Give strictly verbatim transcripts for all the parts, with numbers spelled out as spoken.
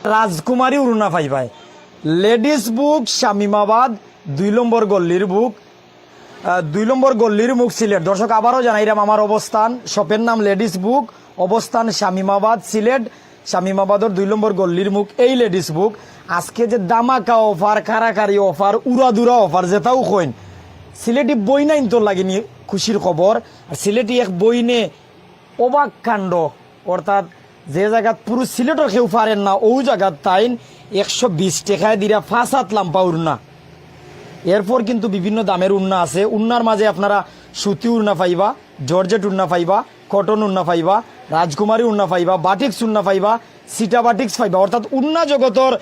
রাজকুমারী উড়না পাইবায়। লেডিস বুক, শামীমাবাদ, দুই নম্বর গল্লির বুক, আহ, দুই নম্বর গল্লির মুখ, সিলেট। দর্শক, আবারও জানাইরাম আমার অবস্থান। শপের নাম লেডিস বুক, অবস্থান শামীমাবাদ, সিলেট। শামীমাবাদর দুই নম্বর গল্লির মুখ এই লেডিস বুক। আজকে যে ধামাকা অফার, কারাকারি অফার, উড়াদুরা অফার, যেটাও কইন, সিলেটি বইনাইন্তর লাগি নি খুশির খবর। আর সিলেটি এক বইনে অবাক কাণ্ড, অর্থাৎ যে জাগাত পুরো সিলেটর কেউ পারের না, অউ জাগাত তাইন একশো বিশ টেকায় দিরা পাঁচ হাত লাম্বা উড়না। এরপর কিন্তু বিভিন্ন দামের উড়না আছে। উড়নার মাঝে আপনারা সুতি উড়না পাইবা, জর্জেট উড়না পাইবা, কটন উড়না পাইবা, রাজকুমারী উড়না পাইবা, বাটিক্স উড়না পাইবা, সিটা বাটিক্স পাইবা। অর্থাৎ উড়না জগতর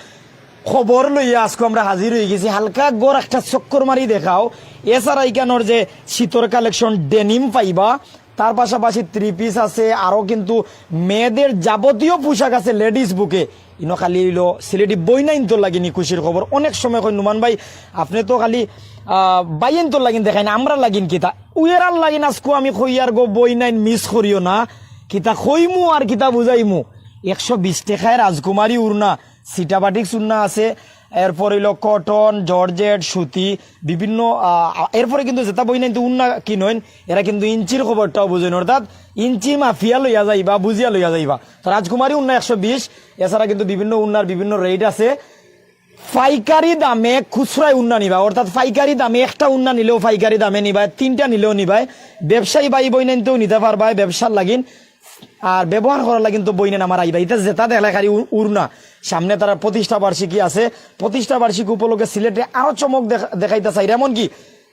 খবর লইয়া আজকে আমরা হাজির হয়ে গেছি। হালকা গড় একটা চক্কর মারি দেখাও। এছাড়া ইকানোর যে শীতর কালেকশন, ডেনিম পাইবা, তার পাশাপাশি থ্রি পিস আছে, আরও কিন্তু মেয়েদের যাবতীয় পোশাক আছে লেডিস বুকে। ইনো খালি অইলো সিলেটি বইনাইন্তর লাগিনি খুশির খবর। অনেক সময় কই, "নুমান ভাই, আপনি তো খালি, আহ, বাইয়েন্তর লাগিন দেখাইন, আমরা লাগিন কিতা?" উয়েরার লাগিন আজকু আমি কইয়ার গো, বইনাইন মিস করিও না। কিতা কইমু আর কিতা বুঝাইমু? একশো বিশ টেকায় রাজকুমারী উড়না, সিটা বাটিক্স উড়না আছে, এরপর অইলো কটন, জর্জেট, সুতি, বিভিন্ন, আহ, এরপরে কিন্তু যেটা বইনাইন্তে উড়না কিনইন, এরা কিন্তু ইঞ্চির খবরটাও বুঝইন, অর্থাৎ ইঞ্চি মাফিয়া লইয়া যাইবা, বুঝিয়া লইয়া যাইবা। তো রাজকুমারী উড়না একশো বিশ, এছাড়া কিন্তু বিভিন্ন উড়নার বিভিন্ন রেট আছে। পাইকারি দামে খুচরায় উড়না নিবা, অর্থাৎ পাইকারি দামে একটা উড়না নিলেও পাইকারি দামে নিবায়, তিনটা নিলেও নিবায়। ব্যবসায়ী ভাই বইনাইন্তেও নিতা পারবায় ব্যবসার লাগিন। আর ব্যবহার করার লাগিন তো বইনাইন আমার আইবা। ইতা যেটা দেখলা খালি উ-, উড়না। সামনে তারার প্রতিষ্ঠা বার্ষিকী আছে, প্রতিষ্ঠা বার্ষিকী উপলক্ষে সিলেটে আরো চমক দেখ-, দেখাইতা চাইরা, এমনকি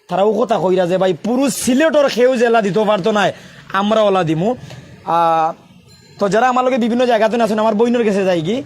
তারা অউ কথা কইরা যে, "ভাই, পুরো সিলেটর কেউ যেলা দিতো পারতো নায়, আমরা ওলা দিমু।" আহ, তো যারা আমার লগে বিভিন্ন জাগাত আছইন, আমার বইনর গেছে যাইগি,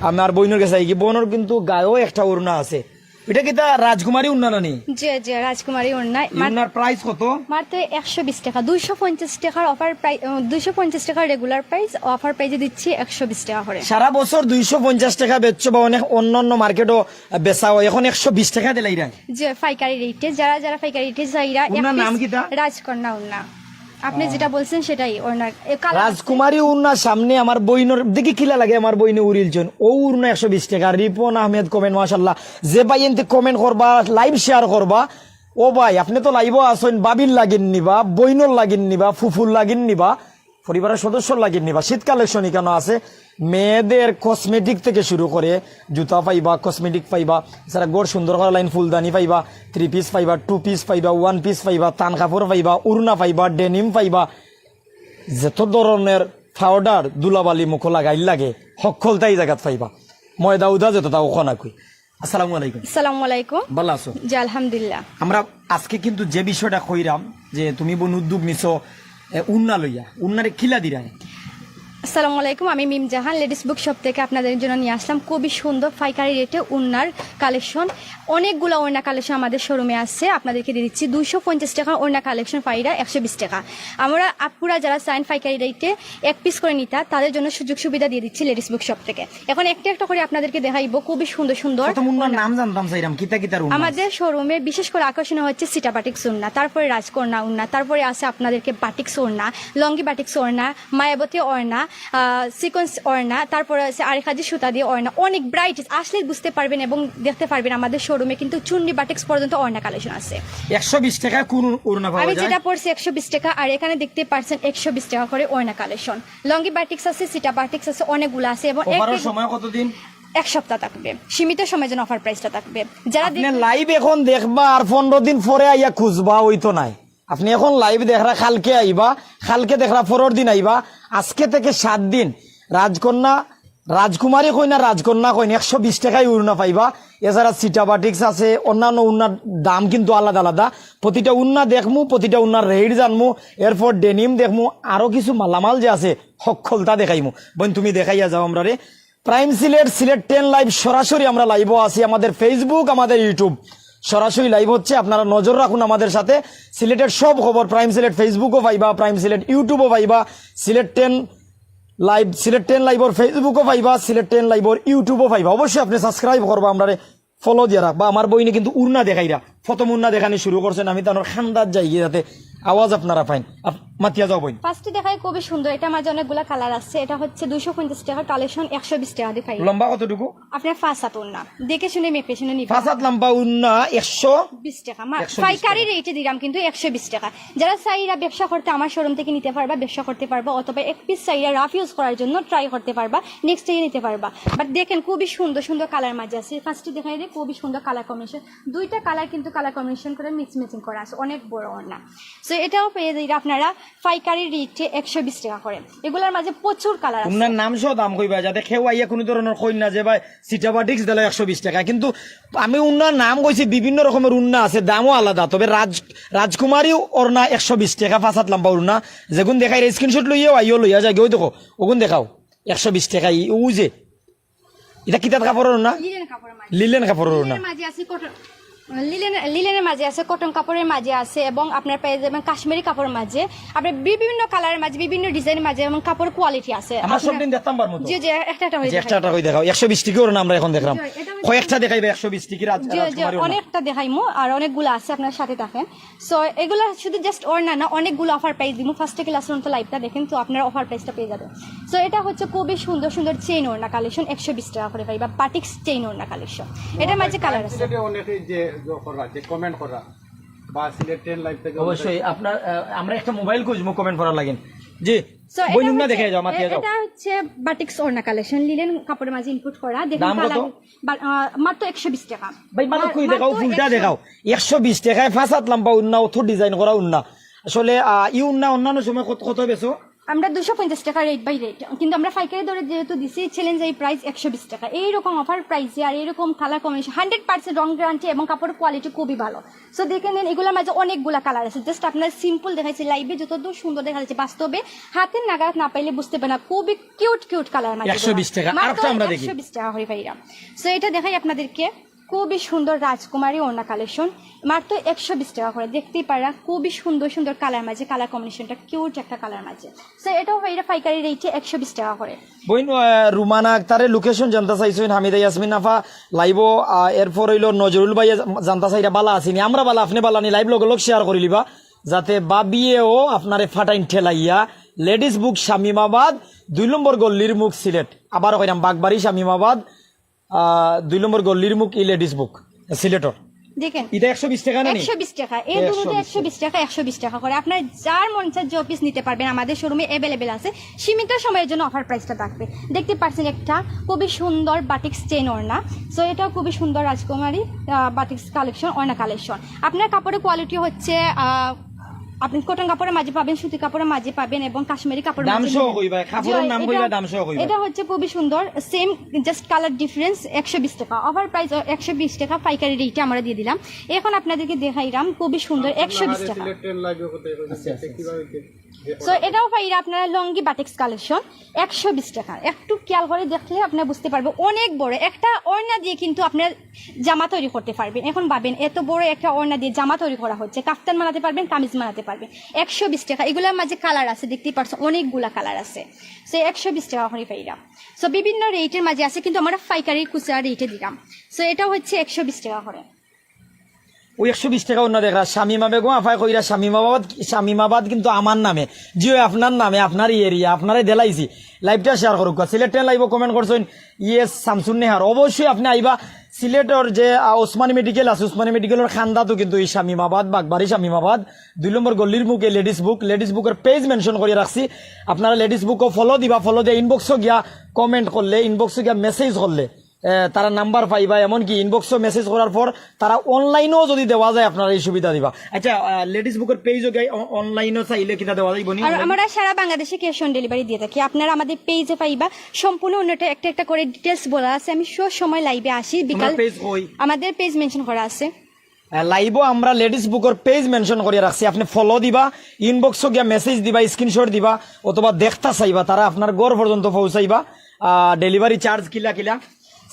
আমার বইনর গেছে যাইগি, বইনর কিন্তু গায়েও একটা উড়না আছে। ইটা কিতা রাজকুমারী উড়না নানি? জি, জি, রাজকুমারী উড়না। মাত-, উড়নার প্রাইস কত? মাত্র একশো বিশ টেকা, দুইশো পঞ্চাশ টেকার অফার প্রাই-, আহ, দুইশো পঞ্চাশ টেকার রেগুলার প্রাইস, অফার প্রাইসে দিচ্ছি একশো বিশ টেকা করে। সারা বছর দুইশো পঞ্চাশ টেকা বেচছো বা অনেক অন্যান্য মার্কেটও বেচা হয়, এখন একশো বিশ টেকা দিলাইরা? জি, পাইকারি রেটে, যারা যারা পাইকারি রেটে চাইরা, এক উড়নার নাম পিস কিতা? রাজকন্যা উড়না। আপনি যেটা বলছেন সেটাই, ওনার এ কালার আছে। রাজকুমারী উড়নার সামনে আমার বইনর দেখি কিলা লাগে, আমার বইনে উড়িলছইন। অউ উড়না একশো বিশ টেকা। রিপন আহমেদ কমেন্ট, মাশাআল্লাহ। যে ভাইয়াইন্তে কমেন্ট করবা, লাইভ শেয়ার করবা, ও ভাই, আপনি তো লাইভও আছইন, ভাবির লাগিন নিবা, বইনর লাগিন নিবা, ফুফুর লাগিন নিবা, পরিবারের সদস্যর লাগিন নিবা। শীত কালেকশন ইকানো আছে, মেয়েদের কসমেটিক থেকে শুরু করে জুতা পাইবা, কসমেটিক পাইবা, এছাড়া ঘর সুন্দর করার লাগিন ফুলদানি পাইবা, থ্রি পিস পাইবা, টু পিস পাইবা, ওয়ান পিস পাইবা, তান কাপড় পাইবা, উড়না পাইবা, ডেনিম পাইবা, যত ধরনের পাউডার, ধুলাবালি মুখো লাগাইল লাগে, হক্কলতা ই জাগাত পাইবা। ময়দা উদা যত তাও খনাকুই। আসসালামু আলাইকুম। আসসালামু আলাইকুম। ভালা আছো? জি, আলহামদুলিল্লাহ। আমরা আজকে কিন্তু যে বিষয়টা কইরাম যে তুমি বোন উদ্যোগ নিছো, এ, উড়না লইয়া, উড়নারে কিলা দিরায়? আসসালামু আলাইকুম, আমি মিম জাহান, লেডিস বুক শপ থেকে আপনাদের জন্য নিয়ে আসলাম খুবই সুন্দর পাইকারি রেটে উড়নার কালেকশন। অনেকগুলো ওড়না কালেকশন আমাদের শোরুমে আছে, আপনাদেরকে দিয়ে দিচ্ছি দুইশো পঞ্চাশ টাকা ওড়না কালেকশন পাইরা একশো বিশ টাকা। আমরা আপুরা যারা চান পাইকারি রেটে এক পিস করে নিতা, তাদের জন্য সুযোগ সুবিধা দিয়ে দিচ্ছি লেডিস বুক শপ থেকে। এখন একটা একটা করে আপনাদেরকে দেখাইবো, খুবই সুন্দর সুন্দর প্রথম উড়নার ওড়না। নাম জানতাম চাইরাম, কিতা কিতার উড়না আছে? আমাদের শোরুমে বিশেষ করে আকর্ষণীয় হচ্ছে সিটা বাটিক্স ওড়না, তারপরে রাজকন্যা ওড়না, তারপরে আছে আপনাদেরকে বাটিক্স ওড়না, লঙ্গি বাটিক্স ওড়না, মায়াবতী ওড়না, আহ, সিকোয়েন্স ওড়না, তারপরে আছে আরেক হাজি সুতা দিয়ে ওড়না, অনেক ভ্যারাইটিস। আসলে বুঝতে পারবেন এবং দেখতে পারবেন আমাদের শোরুমে কিন্তু চুন্ডি বাটিক্স পর্যন্ত ওড়না কালেকশন আছে। একশো বিশ টাকা কোন ওড়না পাওয়া আমি যায়? যেটা পরছি একশো বিশ টাকা, আর এখানে দেখতে পাচ্ছেন একশো বিশ টাকা করে ওড়না কালেকশন। লঙ্গি বাটিক্স আছে, সিটা বাটিক্স আছে, অনেকগুলো আছে এবং এক অফারের এক সময় কতদিন? এক সপ্তাহ থাকবে, সীমিত সময়ের জন্য অফার প্রাইসটা থাকবে। যারা আপনি দেখ- লাইভ এখন দেখবা আর পনেরো দিন পরে আইয়া খুঁজবা, ওই তো নাই। আপনি এখন লাইভ দেখরা, কালকে আইবা, কালকে দেখরা, পরের দিন আইবা। আজকে থেকে সাত দিন রাজকন্যা, রাজকুমারী কইন আর রাজকন্যা কইন, একশো বিশ টাকায় উড়না পাইবা। এছাড়া সিটা বাটিক্স আছে, অন্যান্য উড়নার দাম কিন্তু আলাদা আলাদা। প্রতিটা উড়না দেখমু, প্রতিটা উড়নার রেট জানমু, এরপর ডেনিম দেখমু, আরো কিছু মালামাল যে আছে হক্কলতা দেখাইমু। বোন, তুমি দেখাইয়া যাও আমরারে। প্রাইম সিলেট, সিলেট টেন লাইভ সরাসরি আমরা লাইভও আছি। আমাদের ফেসবুক, আমাদের ইউটিউব সরাসরি লাইভ হচ্ছে, আপনারা নজর রাখুন আমাদের সাথে। সিলেটের সব খবর প্রাইম সিলেট ফেসবুকও পাইবা, প্রাইম সিলেট ইউটিউবও পাইবা, সিলেট টেন লাইভ, সিলেট টেন লাইভর ফেসবুকও পাইবা, সিলেট টেন লাইভর ইউটিউবও পাইবা। অবশ্যই আপনি সাবস্ক্রাইব করবা, আমরারে ফলো দিয়া রাখবা। আমার বইনে কিন্তু উড়না দেখাইরা, প্রথম উন্না দেখানি শুরু করছেন, আমি তানর খান্দাত যাই গিয়া যাতে আওয়াজ আপনারা পাইন। আপ-, মাতিয়া যাও বইন। ফার্স্টে দেখাই খুবই সুন্দর, এটার মাঝে অনেকগুলা কালার আছে। এটা হচ্ছে দুইশো পঞ্চাশ টাকা কালেকশন, একশো বিশ টাকা দিয়ে পাই। লম্বা কতটুকু? আপনার পাঁচ হাত ওড়না, দেখে শুনে মেপে শুনে নিবে। পাঁচ হাত লম্বা উন্না একশো। বিশ টাকা মা-, একশো বিশ পাইকারি টাকা। রেটে দিলাম কিন্তু একশো বিশ টাকা। যারা চাইরা ব্যবসা করতে আমার শোরুম থেকে নিতে পারবা, ব্যবসা করতে পারবা, অথবা এক পিস চাইরা রাফ ইউজ করার জন্য ট্রাই করতে পারবা, নেক্সট ডে নিতে পারবা। বাট দেখেন খুবই সুন্দর সুন্দর কালার মাঝে আছে। ফার্স্টে দেখাই দিই খুবই সুন্দর কালার কম্বিনেশন, দুইটা কালার কিন্তু কালার কম্বিনেশন করে মিক্স ম্যাচিং করা আছে, অনেক বড় ওড়না। সো এটাও পেয়ে যাইরা আপনারা পাইকারি রেটে একশো বিশ টাকা করে। এগুলার মাঝে প্রচুর কালার আছে। উন্নার নাম সহ দাম কইবা, যাতে কেউ আইয়া কোনো ধরনের কইন না যে ভাই সিটা বাটিক্স দিলা একশো বিশ টাকা। কিন্তু আমি উন্নার নাম কইছি, বিভিন্ন রকমের উন্না আছে, দামও আলাদা। তবে রাজ রাজকুমারী ওড়না একশো বিশ টাকা, পাঁচ হাত লম্বা উন্না। যেগুন দেখাই স্ক্রিনশট লইয়াও আইও, লইয়া যাই, ওই দেখো ওগুন দেখাও, একশো বিশ টাকা। ই- ওই যে এটা কিতাত কাপড়ের ওড়না? লিলেন কাপড়ের মাঝে। লিলেন কাপড়ের ওড়না। লিলেন মাঝে আছে কটন, লিলেন লিলেনের মাঝে আছে, কটন কাপড়ের মাঝে আছে, এবং আপনার পেয়ে যাবেন কাশ্মীরি কাপড়ের মাঝে। আপনার বিভিন্ন কালারের মাঝে, বিভিন্ন ডিজাইনের মাঝে, এবং কাপড় কোয়ালিটি আছে। আমরা সব আপনার- দিন দেখতাম পারবো তো? জি জি, একটা একটা হয়ে যে যাবে। একটা একটা কই দেখাও, একশো বিশ টাকা ওড়না আমরা এখন দেখলাম। জি, এটা হচ্ছে- কয়েকটা দেখাইবে একশো বিশ টাকা রাজ- জি জি, রাজকুমারী ওড়না। অনেকটা দেখাইমু আর অনেকগুলো আছে, আপনার সাথে থাকেন। সো এগুলা শুধু জাস্ট ওড়না না, অনেকগুলো অফার প্রাইস দিমু। ফার্স্ট থেকে লাস্ট পর্যন্ত লাইভটা দেখেন, তো আপনারা অফার প্রাইসটা পেয়ে যাবেন। সো এটা হচ্ছে খুবই সুন্দর সুন্দর চেইন ওড়না কালেকশন, একশো বিশ টাকা করে পাই, বা বাটিক্স চেইন ওড়না কালেকশন। এটার মাঝে কালার আছে। সিলেটে অনেকে যে করা, যে কমেন্ট করা বা সিলেট টেন লাইভ থেকে অবশ্যই আপনার আহ, আমরা একটা মোবাইল খুঁজবো কমেন্ট করার লাগেন। জি। So, বই এটা না হচ্ছে- দেখে যাও, মাতিয়া এ- যাও। এটা হচ্ছে বাটিক্স ওড়না কালেকশন, লিলেন কাপড়ের মাঝে ইনপুট করা। দেখেন দাম কত? কালার, বা- আহ, মাত্র একশো বিশ টাকা। ভাই, মানে মা- কই দেখাও, মাত্র ফুলটা একশো। দেখাও। একশো বিশ টাকায় পাঁচ হাত লম্বা উন্না, অত ডিজাইন করা উন্না। আসলে আহ, ই উন্না অন্যান্য সময় কত কত বেচো? আমরা দুশো পঞ্চাশ টাকা রেট বাই রেট, কিন্তু আমরা পাইকারি দরে যেহেতু দিছি, চ্যালেঞ্জ এই প্রাইস একশো বিশ টাকা। এইরকম অফার প্রাইসে আর এইরকম কালার কম্বিনেশন, হান্ড্রেড পার্সেন্ট রং গ্যারান্টি এবং কাপড় কোয়ালিটি খুবই ভালো। সো দেখে নিন, এগুলোর মাঝে অনেকগুলা কালার আছে। জাস্ট আপনার সিম্পল দেখাইছি, লাইভে যতদূর সুন্দর দেখা যাচ্ছে, বাস্তবে হাতের নাগাদ না পাইলে বুঝতে পারে না। খুবই কিউট কিউট কালার মাঝে একশো বিশ টাকা। মাত্র আরেকটা আমরা দেখি। একশো বিশ টাকা করে পাইলাম। সো এটা দেখাই আপনাদেরকে, খুবই সুন্দর রাজকুমারী ওড়না কালেকশন, মাত্র একশো বিশ টাকা করে। দেখতেই পারা খুবই সুন্দর সুন্দর কালার মাঝে, কালার কম্বিনেশনটা কিউট একটা কালার মাঝে। সো এটাও এটা পাইকারি রেটে একশো বিশ টাকা করে। বইন আহ, রুমানা আক্তারে লোকেশন জানতে চাইছেন, হামিদা ইয়াসমিন আফা লাইভও, আহ, এরপর হইলো নজরুল ভাই জানতে চাইরা বালা আছিনি, আমরা বালা, আপনি বালা নি, লাইভ লগে লগ শেয়ার করি লিবা, যাতে বাবিয়েও আপনারে ফাটাইন ঠেলাইয়া। লেডিস বুক শামিমাবাদ, দুই নম্বর গল্লির মুখ সিলেট। আবার কইরাম, বাগবাড়ি শামিমাবাদ, আহ, দুই নম্বর গল্লির মুখ ই লেডিস বুক সিলেটর। দেখেন, এটা একশো বিশ টাকা না নি? একশো বিশ টাকা, এই একশো বিশ দুটো একশো বিশ টাকা, একশো বিশ টাকা করে। আপনার যার মন চায় যে পিস নিতে পারবেন, আমাদের শোরুমে অ্যাভেলেবেল আছে। সীমিত সময়ের জন্য অফার প্রাইসটা থাকবে। দেখতে পাচ্ছেন একটা খুবই সুন্দর বাটিক্স চেইন ওড়না। সো এটাও খুবই সুন্দর রাজকুমারী বাটিক্স কালেকশন, ওড়না কালেকশন। আপনার কাপড়ের কোয়ালিটি হচ্ছে আহ, আপনি কটন কাপড়ের মাঝে পাবেন, সুতি কাপড়ের মাঝে পাবেন এবং কাশ্মীরি কাপড়ের দাম মাঝে সহ পাবেন। কইবা, কাপড়ের জি, নাম এটা- কইবা, দাম সহ কইবা। এটা হচ্ছে খুবই সুন্দর, সেম জাস্ট কালার ডিফারেন্স। একশো বিশ টাকা অফার প্রাইস, একশো বিশ টাকা পাইকারি রেটে আমরা দিয়ে দিলাম। এখন আপনাদেরকে দেখাইলাম খুবই সুন্দর, একশো বিশ টাকা। সিলেট টেন লাইভে কোথায় কোথায় আচ্ছা, আচ্ছা, কিভাবে কি- সো এটাও পাইরা আপনারা লুঙ্গি বাটিক্স কালেকশন, একশো বিশ টাকা। একটু খেয়াল করে দেখলে আপনারা বুঝতে পারবেন, অনেক বড় একটা ওড়না দিয়ে কিন্তু আপনারা জামা তৈরি করতে পারবেন। এখন ভাবেন, এত বড় একটা ওড়না দিয়ে জামা তৈরি করা হচ্ছে, কাফতান বানাতে পারবেন, কামিজ বানাতে পারবেন। একশো বিশ টাকা। এগুলোর মাঝে কালার আছে, দেখতেই পারছো, অনেকগুলা কালার আছে। সো একশো বিশ টাকা করে পাইরা। সো বিভিন্ন রেটের মাঝে আছে, কিন্তু আমরা পাইকারি খুচরা রেটে দিলাম। সো এটা হচ্ছে একশো বিশ টাকা করে। ওই একশো বিশ টাকা ওড়না দেখরা, শামিমা বেগম আফায় কইরা শামিমাবাদ, শামিমাবাদ কিন্তু আমার নামে। জি ওই আপনার নামে, আপনার এরিয়া, আপনারে দিলাইছি। লাইভটা শেয়ার করুক। সিলেট টেন লাইভও কমেন্ট করছেন, ইয়েস শামসুন নেহার। অবশ্যই আপনি আইবা সিলেটর যে আহ, ওসমানী মেডিকেল আছে, ওসমানী মেডিকেলর খান্দাতো কিন্তু এই শামিমাবাদ, বাগবাড়ি শামিমাবাদ, দুই নম্বর গল্লির মুখে লেডিস বুক, লেডিস বুকের পেজ মেনশন করিয়া রাখছি। আপনারা লেডিস বুকও ফলো দিবা, ফলো দিয়ে ইনবক্সও গিয়া কমেন্ট করলে, ইনবক্সও গিয়া মেসেজ করলে, এ, তারা নাম্বার পাইবা, এমনকি ইনবক্সও মেসেজ করার পর তারা অনলাইনেও যদি দেওয়া যায় আপনারা এই সুবিধা দিবা। আচ্ছা, লেডিস বুকের পেজও গিয়া অনলাইনেও চাইলে কিনা দেওয়া যাইব নি? আর আমরা সারা বাংলাদেশে ক্যাশ অন ডেলিভারি দিয়ে থাকি। আপনারা আমাদের পেজে পাইবা, সম্পূর্ণ অন্যটা একটা একটা করে ডিটেলস বলা আছে। আমি সব সময় লাইভে আসি বিকাল। পেজ কই? আমাদের পেজ মেনশন করা আছে। লাইভও আমরা লেডিস বুকের পেজ মেনশন করিয়া রাখছি। আপনি ফলো দিবা, ইনবক্সও গিয়া মেসেজ দিবা, স্ক্রিনশট দিবা, অথবা দেখতা চাইবা, তারা আপনার ঘর পর্যন্ত পৌঁছাইবা। ডেলিভারি চার্জ কিলা কিলা?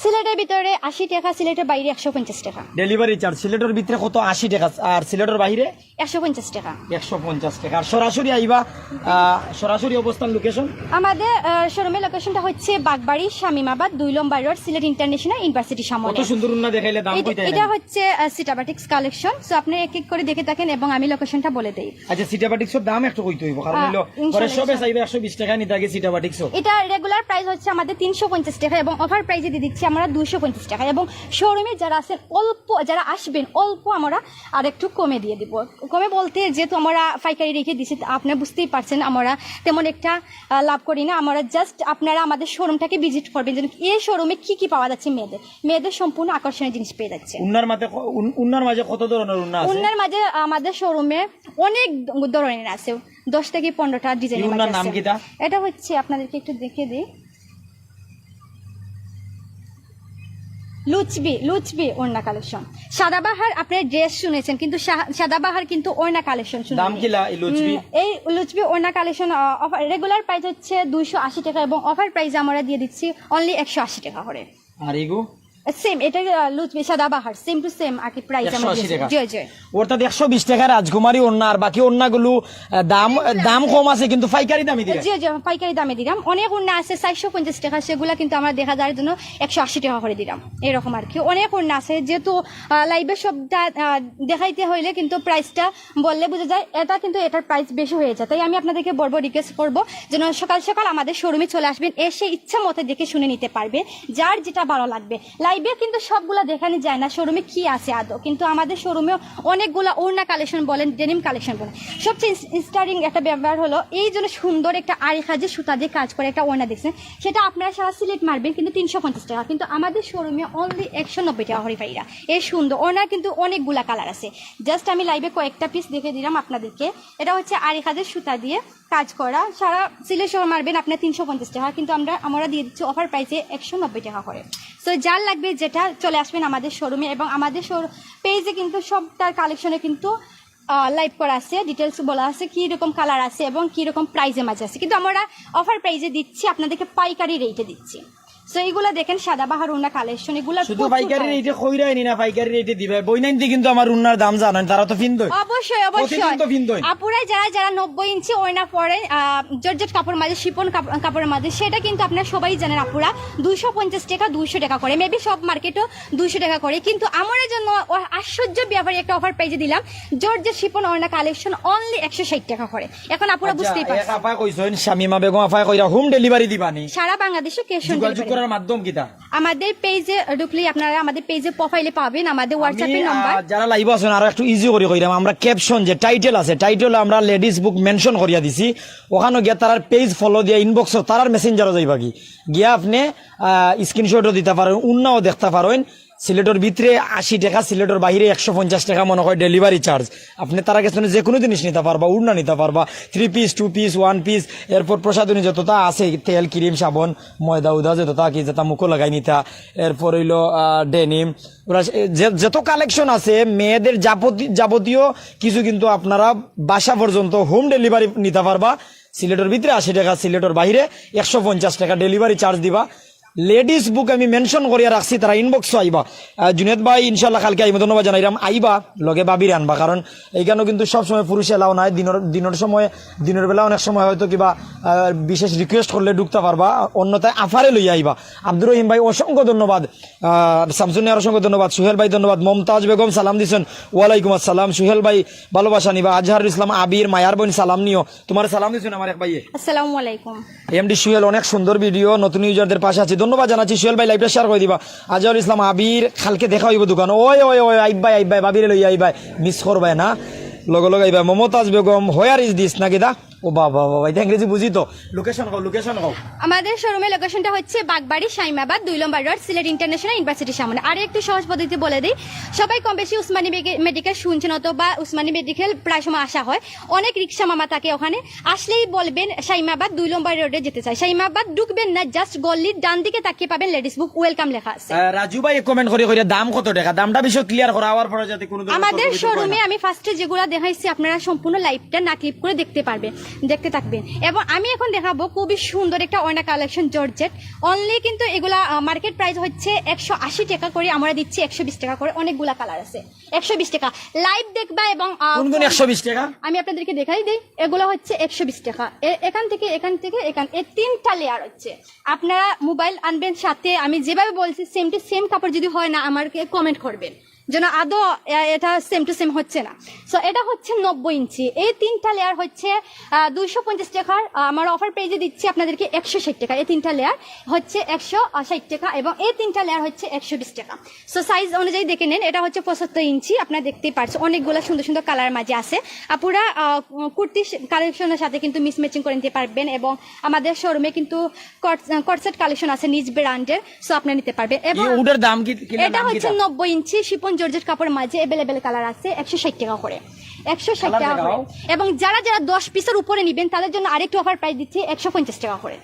সিলেটের ভিতরে আশি টাকা, সিলেটের বাইরে একশো পঞ্চাশ টাকা। ডেলিভারি চার্জ সিলেটর ভিতরে কত? আশি টাকা। আর সিলেটর বাইরে? একশো পঞ্চাশ টাকা। একশো পঞ্চাশ টাকা। আর সরাসরি আইবা, আহ, সরাসরি অবস্থান, লোকেশন? আমাদের শোরুমের লোকেশনটা হচ্ছে বাগবাড়ি, শামীমাবাদ, দুই নম্বর রোড, সিলেট ইন্টারন্যাশনাল ইউনিভার্সিটির সামনে। কত সুন্দর উন্না দেখাইলে, দাম এটা- কইতে এটা হচ্ছে সিটাবাটিক্স কালেকশন। সো আপনি এক এক করে দেখে থাকেন এবং আমি লোকেশনটা বলে দেই। আচ্ছা, সিটাবাটিক্সর দাম একটু কইতে হইব, কারণ আহ, হইলো ইনশাল্লাহ, পরে সবে ইনশাল্লাহ। চাইবে একশো বিশ টাকা নিতে আগে সিটাবাটিক্সও। এটা রেগুলার প্রাইস হচ্ছে আমাদের তিনশো পঞ্চাশ টাকা এবং অফার প্রাইসে দিয়ে দিচ্ছি আমরা দুশো পঞ্চাশ টাকা। এবং শোরুমে যারা আছেন, অল্প, যারা আসবেন, অল্প আমরা আর একটু কমে দিয়ে দিব। কমে বলতে, যেহেতু আমরা পাইকারি রেখে দিচ্ছি, তা আপনি বুঝতেই পারছেন আমরা তেমন একটা আহ, লাভ করি না। আমরা জাস্ট, আপনারা আমাদের শোরুমটাকে ভিজিট করবেন, যেন এই শোরুমে কি কি পাওয়া যাচ্ছে মেয়েদের, মেয়েদের সম্পূর্ণ আকর্ষণীয় জিনিস পেয়ে যাচ্ছে। উন্নার মাঝে ক- উন- উন্নার মাঝে কত ধরনের উন্না আছে? উন্নার মাঝে আমাদের শোরুমে অনেক ধরনের আছে, দশ থেকে পনেরোটা ডিজাইন। এই উন্নার নাম কিতা? এটা হচ্ছে, আপনাদেরকে একটু দেখে দিই, লুচবি, লুচবি ওড়না কালেকশন। সাদাবাহার আপনি ড্রেস শুনেছেন, কিন্তু সা- সাদাবাহার কিন্তু ওড়না কালেকশন শুনেন। দাম কিলা এই লুচবি? এই লুচবি ওড়না কালেকশন রেগুলার প্রাইস হচ্ছে দুইশো আশি টাকা এবং অফার প্রাইসে আমরা দিয়ে দিচ্ছি অনলি একশো আশি টাকা করে। আর এগো? সেম, এটা আহ, লুচবি সাদাবাহার, সেম টু সেম আর কি প্রাইস আমরা একশো আশি দিচ্ছি। টাকা। জি, জি। অর্থাৎ একশো বিশ টাকা রাজকুমারী ওড়না, আর বাকি ওড়নাগুলো আহ, দাম দাম কম আছে, কিন্তু পাইকারি দামে দিবে। জি, জি, পাইকারি দামে দিলাম। অনেক ওড়না আছে চারশো পঞ্চাশ টাকা, সেগুলা কিন্তু আমরা দেখা যায় জন্য একশো আশি টাকা করে দিলাম, এরকম আর কি। অনেক ওড়না আছে, যেহেতু লাইভে সবটা আহ, দেখাইতে হইলে কিন্তু প্রাইসটা বললে বোঝা যায়, এটা কিন্তু এটার প্রাইস বেশি হয়ে যায়। তাই আমি আপনাদেরকে বলবো, রিকোয়েস্ট করবো, যেন সকাল সকাল আমাদের শোরুমে চলে আসবেন, এসে ইচ্ছা মতো দেখে শুনে নিতে পারবে যার যেটা ভালো লাগবে। লাইভে কিন্তু সবগুলা দেখানো যায় না শোরুমে কি আছে আদৌ, কিন্তু আমাদের শোরুমে অনেকগুলা ওড়না কালেকশন বলেন, ডেনিম কালেকশন বলেন। সবচেয়ে ইন্স- ইন্সপায়ারিং একটা ব্যাপার হলো এই জন্য সুন্দর একটা আরি কাজের সুতা দিয়ে কাজ করে একটা ওড়না দেখছেন, সেটা আপনারা সারা সিলেট মারবেন কিন্তু তিনশো পঞ্চাশ টাকা, কিন্তু আমাদের শোরুমে অনলি একশো নব্বই টাকা করে পাইরা। এই সুন্দর ওড়না কিন্তু অনেকগুলা কালার আছে, জাস্ট আমি লাইভে কয়েকটা পিস দেখে দিলাম আপনাদেরকে। এটা হচ্ছে আরি কাজের সুতা দিয়ে কাজ করা, সারা সিলেট শহর মারবেন আপনার তিনশো পঞ্চাশ টাকা, কিন্তু আমরা আমরা দিয়ে দিচ্ছি অফার প্রাইসে একশো নব্বই টাকা করে। সো যার লাগবে যেটা, চলে আসবেন আমাদের শোরুমে এবং আমাদের শোর পেজে কিন্তু সব তার কালেকশনে কিন্তু লাইভ করা আছে, ডিটেলস বলা আছে কি রকম কালার আছে এবং কি রকম প্রাইসের মাঝে আছে, কিন্তু আমরা অফার প্রাইসে দিচ্ছি, আপনাদেরকে পাইকারি রেটে দিচ্ছি। সো এইগুলা দেখেন, সাদাবাহার ওড়না কালেকশন, এগুলা শুধু পাইকারি রেটে কইরায়নি না, পাইকারি রেটে দিবে। বইনাইন্দি কিন্তু আমার উন্নার দাম জানেন, তারা তো ফিন্দই। অবশ্যই, অবশ্যই। প্রতিদিন তো ফিন্দই। আপুরা যারা যারা নব্বই ইঞ্চি ওড়না পরেন, আহ, জর্জেট কাপড় মাঝে, শিফন কাপড়, কাপড়ের মাঝে, সেটা কিন্তু আপনারা সবাই জানেন। আপুরা দুইশো পঞ্চাশ টাকা, দুইশো টাকা করে, মেবি সব মার্কেটও দুইশো টাকা করে, কিন্তু আমার জন্য ও আশ্চর্য ব্যাপারে একটা অফার প্রাইসে দিলাম, জর্জেট শিফন ওড়না কালেকশন অনলি একশো ষাট টাকা করে। এখন আপুরা আচ্ছা, বুঝতেই এক পারছেন। আপায় কইছেন শামিমা বেগম আপায় কইরা হোম ডেলিভারি দিবানি? সারা বাংলাদেশে ক্যাশ অন যোগাযোগ করার মাধ্যম কিতা? আমাদের পেজে ঢুকলে আপনারা আমাদের পেজে প্রোফাইলে পাবেন আমাদের হোয়াটসঅ্যাপের আমি, নাম্বার। আহ, যারা লাইভ আছেন, আরো একটু ইজি করে কইরাম, আমরা ক্যাপশন যে টাইটেল আছে, টাইটেল আমরা লেডিস বুক মেনশন করিয়া দিছি। ওখানে গিয়া তারার পেজ ফলো দিয়া ইনবক্সও তারার মেসেঞ্জারও যাইবা কি, গিয়া আপনি স্ক্রিনশটও দিতে পারেন, উন্নাও দেখতে পারেন। সিলেটর ভিতরে আশি টাকা, সিলেটর বাইরে একশো পঞ্চাশ টাকা মনে হয় ডেলিভারি চার্জ। আপনি তারা গেছে যে কোনো জিনিস নিতে পারবা, উড়না নিতে পারবা, three piece, two piece, one piece, এরপর প্রসাধনী যতটা আছে, তেল, ক্রিম, সাবন, ময়দা উদা যতটা কি, যেটা মুখো লাগাই নিতা, এরপর হইলো ডেনিম, ওরা যে- যত কালেকশন আছে মেয়েদের যাবতীয় যাবতীয় কিছু, কিন্তু আপনারা বাসা পর্যন্ত হোম ডেলিভারি নিতে পারবা। সিলেটর ভিতরে আশি টাকা, সিলেটর বাইরে একশো পঞ্চাশ টাকা ডেলিভারি চার্জ দিবা। লেডিস বুক আমি মেনশন করিয়া রাখছি, তারা ইনবক্সও আইবা। আহ, জুনেদ ভাই ইনশাল্লাহ কালকে আইবা, ধন্যবাদ জানাইরাম। আইবা, লগে বাবির আনবা, কারণ এইখানেও কিন্তু সব সময় পুরুষ এলাও নাই। দিনের দিনের সময়, দিনের বেলা অনেক সময় হয়তো কিবা আহ, বিশেষ রিকোয়েস্ট করলে ঢুকতে পারবা, অন্যথায় আফারে লইয়া আইবা। আব্দুর রহিম ভাই অসংখ্য ধন্যবাদ, আহ, শামসুন নেহার অসংখ্য ধন্যবাদ, সুহেল ভাই ধন্যবাদ, মমতাজ বেগম সালাম দিছেন, ওয়ালাইকুম আসসালাম। সুহেল ভাই ভালোবাসা নিবা, আজহারুল ইসলাম আবির মায়ার বোন সালাম নিও, তোমার সালাম দিছেন আমার এক ভাইয়ে। আসসালামু আলাইকুম। এমডি সুহেল, অনেক সুন্দর ভিডিও, নতুন ইউজারদের পাশে আছি, ধন্যবাদ জানাচ্ছি। সুহেল ভাই, লাইভটা শেয়ার করে দিবা। আজহারুল ইসলাম আবির, কালকে দেখা হইব দোকানে। ওই ওই ওই, আইবাই আইবাই, বাবিরে লইয়া আইবাই, মিস করবাই না, লগে লগে আইবাই। মমতাজ বেগম, হোয়ার ইজ দিস নাকি দা? ও বাবা বাবা, এটা ইংরেজি বুঝি তো। লোকেশন কও, লোকেশন কও। আমাদের শোরুমের লোকেশনটা হচ্ছে বাগবাড়ি, শাইমাবাদ, দুই নম্বর রোড, সিলেট ইন্টারন্যাশনাল ইউনিভার্সিটির সামনে। আর একটু সহজ পদ্ধতি বলে দিই, সবাই কম বেশি উসমানী মেডিকেল শুনছেন, অথবা উসমানী মেডিকেল প্রায় সময় আসা হয়, অনেক রিক্সা মামা থাকে ওখানে, আসলেই বলবেন শাইমাবাদ দুই নম্বর রোডে যেতে চাই। শাইমাবাদ ঢুকবেন না, জাস্ট গলির ডান দিকে তাকিয়ে পাবেন লেডিস বুক ওয়েলকাম লেখা আছে। আহ, রাজু ভাই কমেন্ট করে কইরা দাম কত টাকা, দামটা বিষয় ক্লিয়ার করা হওয়ার পরে যাতে কোনো ধরনের আমাদের confusion হয় না। শোরুমে আমি ফার্স্টে যেগুলো দেখাইছি আপনারা সম্পূর্ণ লাইভটা না ক্লিপ করে দেখতে পারবেন। দেখতে থাকবেন। এবং আমি এখন দেখাবো খুবই সুন্দর একটা ওড়না কালেকশন জর্জেট। অনলি কিন্তু এগুলা মার্কেট প্রাইস হচ্ছে একশো আশি টাকা করে, আমরা দিচ্ছি একশো বিশ টাকা করে। অনেকগুলা কালার আছে। একশো বিশ টাকা। লাইভ দেখবা এবং আহ, কোন কোন একশো বিশ টাকা? আমি আপনাদেরকে দেখাই দিই। এগুলো হচ্ছে একশো বিশ টাকা। এ- এখান থেকে, এখান থেকে, এখান, এই তিনটা লেয়ার হচ্ছে। আপনারা মোবাইল আনবেন সাথে, আমি যেভাবে বলছি সেম টু সেম কাপড় যদি হয় না, আমাকে কমেন্ট করবেন, যেন আদৌ এ- এটা সেম টু সেম হচ্ছে না। সো এটা হচ্ছে নব্বই ইঞ্চি, এই তিনটা লেয়ার হচ্ছে দুইশো পঞ্চাশ টাকার। আহ, আমার অফার প্রাইসে দিচ্ছি আপনাদেরকে একশো ষাট টাকা। এই তিনটা লেয়ার হচ্ছে একশো ষাট টাকা এবং এই তিনটা লেয়ার হচ্ছে একশো বিশ টাকা। সো সাইজ অনুযায়ী দেখে নেন, এটা হচ্ছে পঁচাত্তর ইঞ্চি, আপনারা দেখতেই পাচ্ছেন অনেকগুলো সুন্দর সুন্দর কালার মাঝে আছে। আপনারা আহ, কুর্তি কালেকশনের সাথে কিন্তু মিস ম্যাচিং করে নিতে পারবেন এবং আমাদের শোরুমে কিন্তু কটসেট কালেকশন আছে নিজ ব্র্যান্ডের, সো আপনি নিতে পারবেন। এবং এই উডের দাম কি? কিলার এটা দাম হচ্ছে কিতা? নব্বই ইঞ্চি শিপন জর্জেট কাপড় মাঝে অ্যাভেলেবেল কালার আছে, একশো ষাট টাকা করে। একশো ষাট কালার টাকা করে। দেখাও। এবং যারা যারা দশ পিসের উপরে নেবেন, তাদের জন্য আরেকটু অফার প্রাইস দিচ্ছি একশো পঞ্চাশ টাকা করে।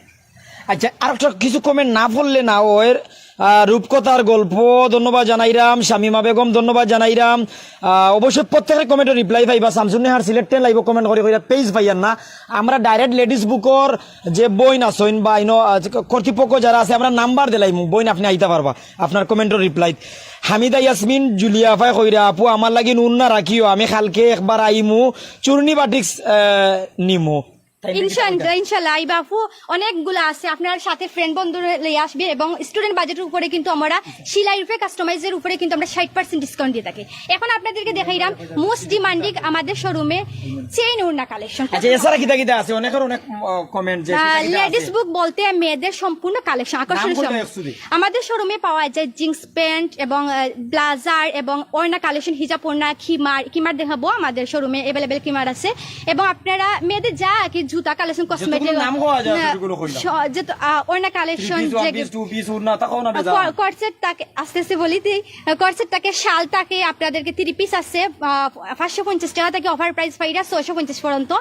আচ্ছা, আর একটা কিছু কমেন্ট না পড়লে না ওর। আহ, রূপকথার গল্প, ধন্যবাদ জানাইরাম। শামিমা বেগম, ধন্যবাদ জানাইরাম। আহ, অবশ্যই প্রত্যেকের কমেন্টর রিপ্লাই পাইবা। শামসুন্নেহার সিলেট টেন লাইভও কমেন্ট করি কইরা পেজ পাইয়ার না। আমরা ডাইরেক্ট লেডিস বুকর যে বইন আছইন বা ইনো, আহ, কর্তৃপক্ষ যারা আছে, আমরা নাম্বার দিলাইমু, বইন আপনি আইতা পারবা আপনার কমেন্টর রিপ্লাইত। হামিদা ইয়াসমিন জুলিয়া আফায় কইরা, আপু আমার লাগি উন্না রাখিও, আমি কালকে একবার আইমু, চুরনি বাটিক্স আহ, নিমু। ইনশাল্লাহ, ইনশাল্লাহ। এই বাফু অনেকগুলো আছে, আপনার সাথে ফ্রেন্ড বন্ধু লইয়া আসবেন এবং স্টুডেন্ট বাজেটের উপরে কিন্তু আমরা সিলাইর উপরে, কাস্টমাইজের উপরে কিন্তু আমরা ষাট পার্সেন্ট ডিসকাউন্ট দিয়ে থাকি। এখন আপনাদেরকে দেখাইলাম মোস্ট ডিমান্ডিং আমাদের শোরুমে চেইন ওড়না কালেকশন। আচ্ছা, এছাড়া কিতা কিতা আছে? অনেকের অনেক কমেন্ট যে কিতা কিতা আছে? লেডিস বুক বলতে মেয়েদের সম্পূর্ণ কালেকশন, আকর্ষণীয় নাম বলতে সব। একটু দিই। আমাদের শোরুমে পাওয়া যায় জিন্স প্যান্ট এবং ব্লাজার এবং ওড়না কালেকশন, হিজাব ওড়না, খিমার। খিমার দেখাবো, আমাদের শোরুমে অ্যাভেলেবেল খিমার আছে। এবং আপনারা মেয়েদের যা কি জুতা কালেকশন, কসমেটিক, নাম কওয়া যায়, সেগুলো কইলাম। ওড়না collection, three piece, one piece, two piece, ওড়না, তা কও না বেজান। কর্সেট থাকে, আস্তে আস্তে বলি দিই। কর্সেট থাকে, শাল থাকে, আপনাদেরকে থ্রি পিস আছে, আহ, পাঁচশো পঞ্চাশ টাকা থেকে অফার প্রাইস পাইরা ছয়শো পঞ্চাশ পর্যন্ত।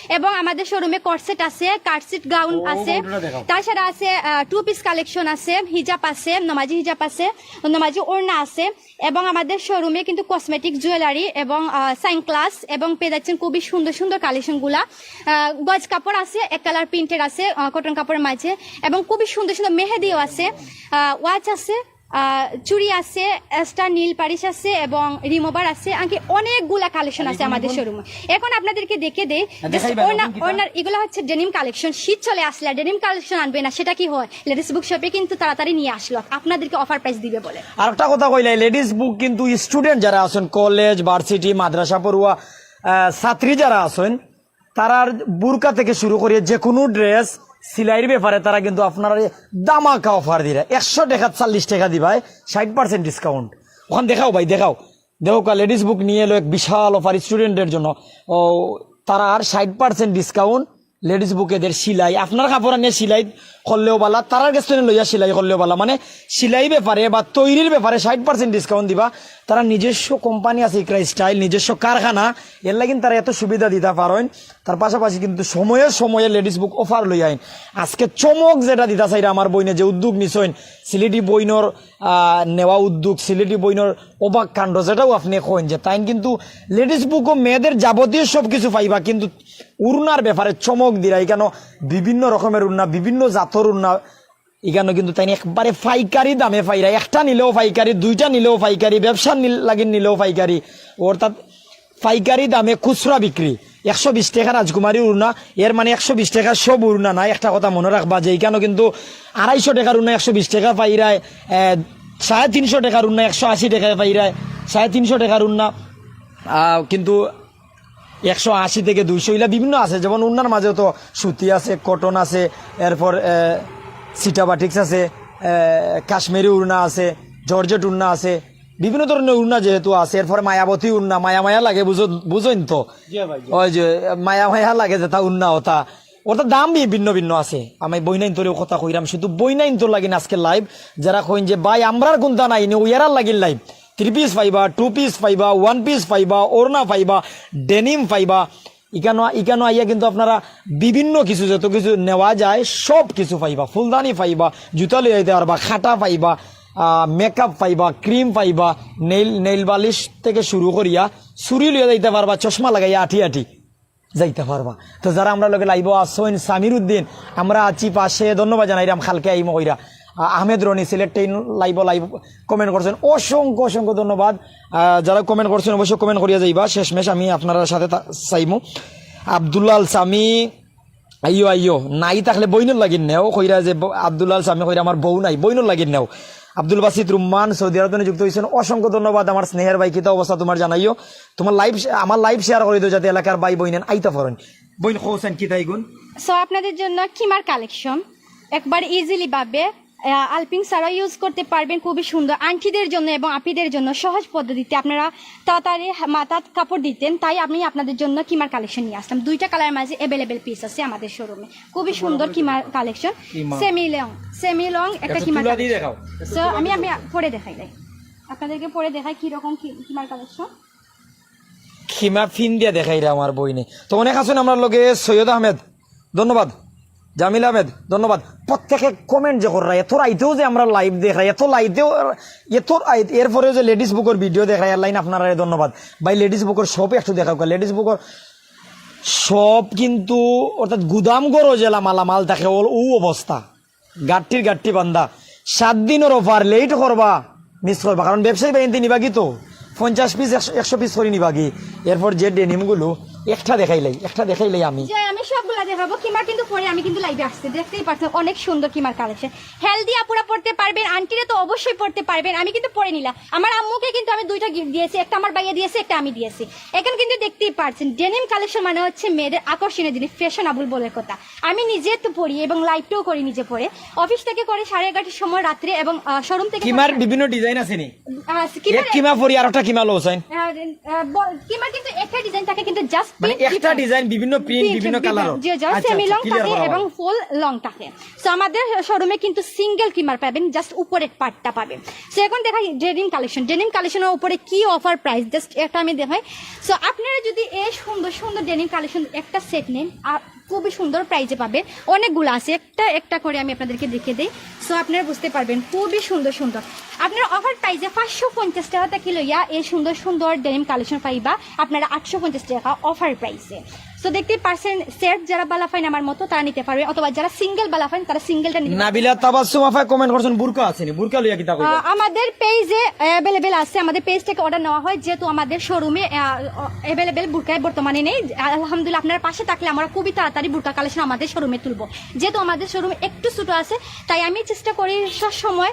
এবং আমাদের শোরুমে কর্সেট আছে, কার্সেট গাউন ও, আছে, ওগুলো দেখাও। তাছাড়া আছে টু পিস কালেকশন আছে, হিজাব আছে, নমাজি হিজাব আছে, নমাজি ওড়না আছে। এবং আমাদের শোরুমে কিন্তু কসমেটিক, জুয়েলারি এবং সানগ্লাস এবং পেয়ে যাচ্ছেন খুবই সুন্দর সুন্দর কালেকশনগুলা। আহ, গজ কাপড় আছে, এক কালার প্রিন্টের আছে, কটন কাপড়ের মাঝে, এবং খুবই সুন্দর সুন্দর মেহেদিও আছে, ওয়াচ আছে, আহ, চুড়ি আছে, এক্সট্রা নীল পালিশ আছে এবং রিমুভার আছে। আনকি অনেকগুলা কালেকশন আছে আমাদের শোরুমে। এখন আপনাদেরকে দেখে দেই, দেখাইবা, ওড়না, এখন কিতা? ওড়নার এগুলো হচ্ছে ডেনিম কালেকশন। শীত চলে আসলে ডেনিম কালেকশন আনবে না, সেটা কি হয়? লেডিস বুক শপে কিন্তু তাড়াতাড়ি নিয়ে আসলো, আপনাদেরকে অফার প্রাইস দিবে বলে। আর একটা কথা কইলাই, লেডিস বুক কিন্তু স্টুডেন্ট যারা আছেন, কলেজ, ভার্সিটি, মাদ্রাসা পড়ুয়া আহ, ছাত্রী যারা আছেন, তারার বুরকা থেকে শুরু করিয়া যে কোনো ড্রেস সিলাইর ব্যাপারে তারা কিন্তু আপনারা ধামাকা অফার দিরা। একশো টাকা চল্লিশ টাকা দিবায়, ষাট পার্সেন্ট ডিসকাউন্ট। ওখান দেখাও ভাই, দেখাও, দেখো কা, লেডিস বুক নিয়ে এলো এক বিশাল অফার স্টুডেন্টের জন্য। ও, তারা আর ষাট পার্সেন্ট ডিসকাউন্ট। লেডিস বুকেদের সিলাই, আপনার কাপড় আনিয়া সিলাই করলেও বালা, তারার কাছ থেকে লইয়া সিলাই করলেও বালা, মানে সিলাই ব্যাপারে বা তৈরির ব্যাপারে ষাট পার্সেন্ট ডিসকাউন্ট দিবা। তারা নিজস্ব কোম্পানি আছে ইকরা স্টাইল, নিজস্ব কারখানা, এর লাগি তারা এত সুবিধা দিতা পারইন। তার পাশাপাশি কিন্তু সময়ে সময়ে লেডিস বুক অফার লই আইন। আজকে চমক যেটা দিতা চাইরা আমার বইনে যে উদ্যোগ নিছইন, সিলেটি বইনর আহ, নেওয়া উদ্যোগ, সিলেটি বইনর অবাক কাণ্ড, যেটাও আপনি কইন যে তাইন কিন্তু লেডিস বুকও মেয়েদের যাবতীয় সব কিছু পাইবা, কিন্তু উড়নার ব্যাপারে চমক দিরা। এখানে বিভিন্ন রকমের উড়না, বিভিন্ন জাতর উড়না, এখানে কিন্তু তাইন একবারে পাইকারি দামে পাইরা, একটা নিলেও পাইকারি, দুইটা নিলেও পাইকারি, ব্যবসার নিল-, লাগি নিলেও পাইকারি, অর্থাৎ পাইকারি দামে খুচরা বিক্রি। একশো বিশ টাকা রাজকুমারী উড়না, এর মানে একশো বিশ টাকা সব উড়না না। একটা কথা মনে রাখবা যে এখানে কিন্তু আড়াইশো টাকার উড়না একশো বিশ টাকা পাইরায়, আহ, সাড়ে তিনশো টাকার উড়না একশো আশি টাকায় পাইরায়, সাড়ে তিনশো টাকার উড়না আহ, কিন্তু একশো আশি থেকে দুইশো ইলা বিভিন্ন আছে, যেমন উড়নার মাঝেও তো সুতি আছে, কটন আছে, এরপর আহ, সিটাবাটিক্স আছে, আহ, কাশ্মীরি উড়না আছে, জর্জেট উড়না আছে, বিভিন্ন ধরনের উড়না যেহেতু আছে, এরপরে মায়াবতী উড়না, মায়া মায়া লাগে, বুঝো, বুঝইন তো? ওই যে মায়া মায়া লাগে যেটা উড়না, ওটা, ওটার দাম বি-, ভিন্ন ভিন্ন আছে। আমি বইনাইন্তরেও কথা কইরাম, শুধু বইনাইন্তর লাগি আজকে লাইভ। যারা কইন যে ভাই আমরার কোনটা নাই নি, ওয়ারার লাগি লাইভ। থ্রি পিস পাইবা, টু পিস পাইবা, ওয়ান পিস পাইবা, ওড়না পাইবা, ডেনিম পাইবা। ইকানো, ইকানো আইয়া কিন্তু আপনারা বিভিন্ন কিছু, যত কিছু নেওয়া যায়, সব কিছু পাইবা। ফুলদানি পাইবা, জুতা লইয়া যাইতে পারবা, খাটা পাইবা, আহ, মেকআপ পাইবা, ক্রিম পাইবা, নেইল, নেইল বালিশ থেকে শুরু করিয়া চুরি লইয়া যাইতে পারবা, চশমা লাগাইয়া আটি আটি। যাইতা পারবা। তো যারা আমরার লগে live-ও আছইন, সামির উদ্দিন, আমরা আছি পাশে, ধন্যবাদ জানাইরাম, কালকে আইমু কইরা। আ-, আহমেদ রনি, সিলেট টেইন live-ও live comment করছইন, অসংখ্য অসংখ্য ধন্যবাদ। আ, যারা comment করছইন অবশ্যই comment করিয়া যাইবা, শেষমেশ আমি আপনারার সাথে তা-, চাইমু। আব্দুল্লাহ আল সামি, আইও আইও, নাই থাকলে বইনর লাগির নেও, কইরা যে ব-, আব্দুল্লাহ আল সামি কইরা আমার বউ নাই, বইনর লাগির নেও। আব্দুল বাসিত রুম্মান সৌদি আরব তনে যুক্ত অইছইন, অসংখ্য ধন্যবাদ। আমার স্নেহের ভাই, কিতা অবস্থা তুমার জানাইও। তুমার live শ-, আমার live share করি দেও যাতে এলাকার ভাই বইনাইন আইতা পারইন। বইন কওছাইন কিতা ইগুন? সো আপনাদের জন্য কিমার কালেকশন একবার ইজিলি ভাবে আহ, আলপিন ছাড়াও ইউজ করতে পারবেন, খুবই সুন্দর। আন্টিদের জন্য এবং আপিদের জন্য সহজ পদ্ধতিতে আপনারা তাড়াতাড়ি মাথাত কাপড় দিতেন, তাই আমি আপনাদের জন্য কিমার কালেকশন নিয়ে আসলাম। দুইটা কালার মাঝে অ্যাভেলেবেল পিস আছে আমাদের শোরুমে, খুবই সুন্দর কিমার কালেকশন। কিমা। সেমি লং, সেমি লং একটা একটু কিমার তুলা দিয়ে কালেকশন। দেখাও। সো আমি আমি পরে দেখাই দেই, আপনাদেরকে পরে দেখাই কিরকম কি- কিমার কালেকশন। খিমা ফিন দিয়া দেখাইরা আমার বইনে। তো অনেক আছইন আমরার লগে, সৈয়দ আহমেদ, ধন্যবাদ। জামিল আহমেদ, ধন্যবাদ। প্রত্যেকে comment যে কররা, এত রাইতেও যে আমরা live দেখরা, এত রাইতেও, এত রাইত, এরপরেও যে লেডিস বুকর ভিডিও দেখরা, এর লাইন আপনারারে ধন্যবাদ। ভাই, লেডিস বুকর শপ একটু দেখাও, লেডিস বুকর শপ কিন্তু, অর্থাৎ গুদাম ঘরো যেলা মালামাল থাকে, ও, ও অবস্থা। গাট্টির গাট্টি বান্দা। সাত দিনর অফার, লেট করবা, মিস করবা, কারণ ব্যবসায়ী ভাইয়াইন্তে নিবাগি তো পঞ্চাশ পিস, একশো, একশো পিস করি নিবাগি। এরপর যে ডেনিমগুলো একটা দেখাইলাই, একটা দেখাইলাই আমি। যে আমি সবগুলা দেখাবো। কিমার কিন্তু পরে আমি কিন্তু লাইভে আসছি, দেখতেই পাচ্ছেন অনেক সুন্দর কিমার কালেকশন। হেলদি আপুরা পড়তে পারবেন, আন্টিরা তো অবশ্যই পড়তে পারবেন। আমি কিন্তু পরে নিলাম, আমার আম্মুকে কিন্তু আমি দুইটা গিফট দিয়েছি, একটা আমার ভাইয়া দিয়েছে, একটা আমি দিয়েছি। এখন কিন্তু দেখতেই পাচ্ছেন ডেনিম কালেকশন মানে হচ্ছে মেয়েদের আকর্ষণীয় জিনিস, ফ্যাশনেবল বলে কথা। আমি নিজে তো পড়ি এবং লাইভটাও করি নিজে পরে, অফিস থেকে করে সাড়ে এগারোটার সময় রাত্রে এবং শোরুম থেকে কিমার বিভিন্ন ডিজাইন আছে নি? আহ, কিমার এক কিমা পরি আর একটা কিমা লও চাইন। আহ, আহ, ব- কিমার কিন্তু একটা ডিজাইন থাকে কিন্তু জাস্ট মানে একটা ডিজাইন, বিভিন্ন প্রিন্ট, বিভিন্ন কালার। যে জাস্ট সেমি লং থাকে এবং ফুল লং থাকে। সো আমাদের শোরুমে কিন্তু সিঙ্গেল কিমার পাবেন, জাস্ট উপরের পার্টটা পাবেন। সো এখন দেখা ডেনিম কালেকশন। ডেনিম কালেকশনের উপরে কি অফার প্রাইস, জাস্ট একটা আমি দেখাই। সো আপনারা যদি এই সুন্দর সুন্দর ডেনিম কালেকশন একটা সেট নেন, আর খুবই সুন্দর প্রাইসে পাবেন, অনেকগুলো আছে, একটা একটা করে আমি আপনাদেরকে দেখিয়ে দিই। সো আপনারা বুঝতে পারবেন খুবই সুন্দর সুন্দর। আপনারা অফার প্রাইসে পাঁচশো পঞ্চাশ টাকা থেকে লইয়া এই সুন্দর সুন্দর ডেনিম কালেকশন পাইবা আপনারা আটশো পঞ্চাশ টাকা অফার প্রাইসে। সো দেখতেই পারছেন, সেট যারা বালা পাইন আমার মতো তারা নিতে পারবে, অথবা যারা সিঙ্গেল বালা পাইন তারা সিঙ্গেলটা নিতে পারবে। নাবিলা তাবাসসুম আফায় কমেন্ট করছেন, বুরকা আছে নি? বুরকা লইয়া কিতা কইবা? আহ, আমাদের পেজে অ্যাভেলেবেল আছে, আমাদের পেজ থেকে অর্ডার নেওয়া হয়, যেহেতু আমাদের শোরুমে অ্যাভেলেবেল বুরকা বর্তমানে নেই। আলহামদুলিল্লাহ, আপনারা পাশে থাকলে আমরা খুবই তাড়াতাড়ি বুরকা কালেকশন আমাদের শোরুমে তুলবো। যেহেতু আমাদের শোরুম একটু ছোট আছে, তাই আমি চেষ্টা করি সবসময়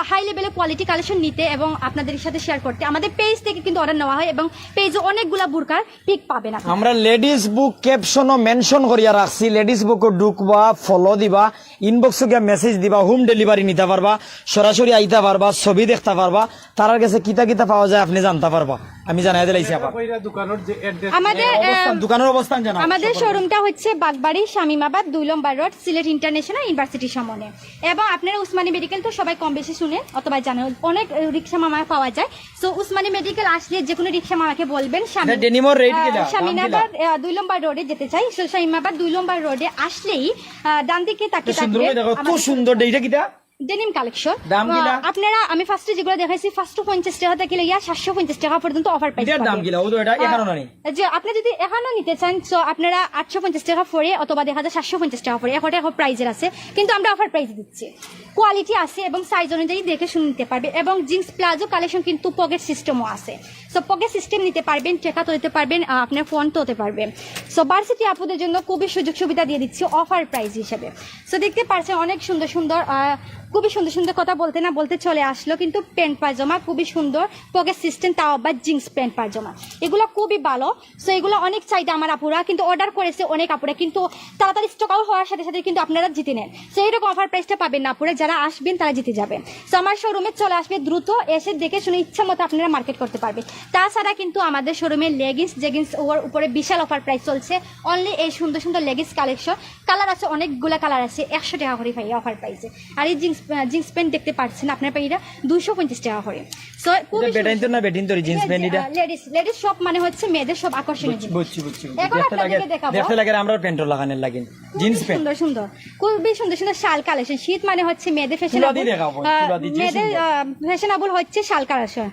হাই লেভেলে কোয়ালিটি কালেকশন নিতে এবং আপনাদের সাথে শেয়ার করতে। আমাদের পেজ থেকে কিন্তু অর্ডার নেওয়া হয় এবং পেজে অনেকগুলা বুরকার পিক পাবেন আপনারা। আমরা লেডিস বুক ক্যাপশনও মেনশন করিয়া রাখছি, লেডিস বুকও ঢুকবা, ফলো দিবা, ইনবক্সও গিয়া মেসেজ দিবা, হোম ডেলিভারি নিতা পারবা, সরাসরি আইতা পারবা, ছবি দেখতা পারবা, তারার গেছে কিতা কিতা পাওয়া যায় আপনি জানতা পারবা। আমি জানাই দিলাইছি আবার। কইরা দোকানের যে অ্যাড্রেস আমাদের অবস্থান, আহ, দোকানের অবস্থান জানাও। আমাদের শোরুমটা হচ্ছে বাগবাড়ি শামীমাবাদ দুই নম্বর রোড, সিলেট ইন্টারন্যাশনাল ইউনিভার্সিটির সামনে। এবং আপনারা উসমানী মেডিকেল তো সবাই কম বেশি শুনে অথবা জানেন, অনেক আহ, রিক্সা মামা পাওয়া যায়। সো উসমানী মেডিকেল আসলে যে কোনো রিক্সা মামাকে বলবেন শামী- এটা ডেনিমর রেট আহ, কিলা? দাম কিলা? শামীমাবাদ আহ, দুই নম্বর রোডে যেতে চাই। সো শামীমাবাদ দুই নম্বর রোডে আসলেই আহ, ডান দিকে তাকিয়ে সুন্দর থাকবে করে দেখো, কত আমাদের সুন্দর। এটা কিতা? Denim collection. দাম কিলা? আপনারা, আমি ফার্স্টে যেগুলো দেখাইছি, ফার্স্ট পঞ্চাশ টাকা থেকে লইয়া সাতশো পঞ্চাশ টাকা পর্যন্ত অফার প্রাইস। এটার দাম কিলা? ও তো এটা এখানো নাই। যে আপনি যদি এখানো নিতে চান, তো আপনারা আটশো পঞ্চাশ টাকা পরে অথবা দেখা যায় সাতশো পঞ্চাশ টাকা পরে, এখন এখন প্রাইজের আছে, কিন্তু আমরা অফার প্রাইস দিচ্ছি। কোয়ালিটি আছে এবং সাইজ অনুযায়ী দেখে শুনে নিতে পারবে। এবং জিন্স প্লাজো কালেকশন কিন্তু পকেট সিস্টেমও আছে। সো পকেট সিস্টেম নিতে পারবেন, টেকা তুলতে পারবেন, আহ, আপনার ফোন তুলতে পারবেন। সো ভার্সিটি আপুদের জন্য খুবই সুযোগ সুবিধা দিয়ে দিচ্ছি অফার প্রাইস হিসেবে। সো দেখতে পাচ্ছেন অনেক সুন্দর সুন্দর, আহ, খুবই সুন্দর সুন্দর, কথা বলতে না বলতে চলে আসলো, কিন্তু প্যান্ট পায়জামা খুবই সুন্দর, পকেট সিস্টেম, তাও আবার জিন্স প্যান্ট পায়জামা, এগুলো খুবই ভালো। সো এগুলো অনেক চাহিদা আমার আপুরা, কিন্তু অর্ডার করেছে অনেক আপুরা, কিন্তু তাড়াতাড়ি স্টক আউট হওয়ার সাথে সাথে কিন্তু আপনারা জিতে নেন। সো এইরকম অফার প্রাইসটা পাবেন না পুরো, যারা আসবেন তারা জিতে যাবেন। সো আমার শোরুমে চলে আসবে দ্রুত, এসে দেখে শুনে ইচ্ছা মতো আপনারা মার্কেট করতে পারবেন। তাছাড়া কিন্তু আমাদের শোরুমে লেগিংস জেগিংস ওর উপরে বিশাল অফার প্রাইস চলছে। অনলি এই সুন্দর সুন্দর লেগিংস কালেকশন, কালার আছে অনেকগুলা, কালার আছে, একশো টাকা করে পাই অফার প্রাইসে। আর এই জিন্স জিন্স প্যান্ট দেখতে পাচ্ছেন আপনারা পাইরা দুইশো পঞ্চাশ টাকা করে। সো খুবই এটা বেটাইন তো না বেটিন তো জিন্স প্যান্ট এটা? লেডিস লেডিস শপ মানে হচ্ছে মেয়েদের সব আকর্ষণীয় জিনিস। বুঝছি, বুঝছি, বুঝছি। এখন দেখতে আপনাদেরকে লাগে, দেখাবো। দেখতে লাগে আমরা প্যান্টও লাগানোর লাগে। জিন্স খুবই প্যান্ট। সুন্দর সুন্দর, খুবই সুন্দর সুন্দর শাল কালেকশন। শীত মানে হচ্ছে মেয়েদের ফ্যাশন। তুলা দিয়ে দেখাবো, তুলা দিয়ে যে মেয়েদের সুন্দর। ফ্যাশনেবল হচ্ছে শাল কালেকশন।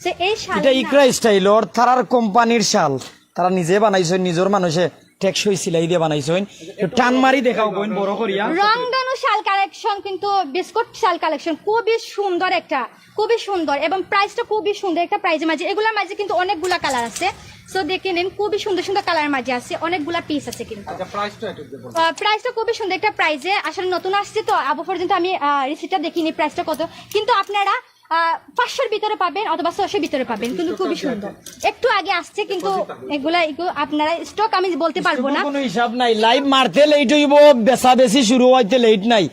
সো এই শাল এটা ইকরা স্টাইল, ওর তারার কোম্পানির শাল। তারা নিজে বানাইছইন, নিজর মানুষে টেকসই সিলাই দিয়া বানাইছইন। তো টান মারি দেখাও বইন, বড় করিয়া। রংধনু শাল কালেকশন, কিন্তু বিস্কুট শাল কালেকশন, খুবই সুন্দর একটা, খুবই সুন্দর, এবং প্রাইসটা খুবই সুন্দর একটা প্রাইসের মাঝে। এগুলার মাঝে কিন্তু অনেকগুলা কালার আছে, সো দেখে নিন, খুবই সুন্দর সুন্দর কালারের মাঝে আছে, অনেকগুলা পিস আছে কিন্তু। আচ্ছা, প্রাইসটা একটু বলুন। আহ, প্রাইসটা খুবই সুন্দর একটা প্রাইসে। আসলে নতুন আসছে তো, আবু পর্যন্ত আমি রিসিপ্টটা দেখিনি প্রাইসটা কত, কিন্তু আপনারা আহ, পাঁচশোর ভিতরে পাবেন অথবা ছয়শোর ভিতরে পাবেন, কিন্তু খুবই সুন্দর। একটু আগে আসছে, কিন্তু এগুলা, এগুলো আপনারা স্টক আমি বলতে পারবো না। কোনো হিসাব নাই, লাইভ মারতে লেট হইব, বেচা বেশি শুরু হইতে লেট নাই।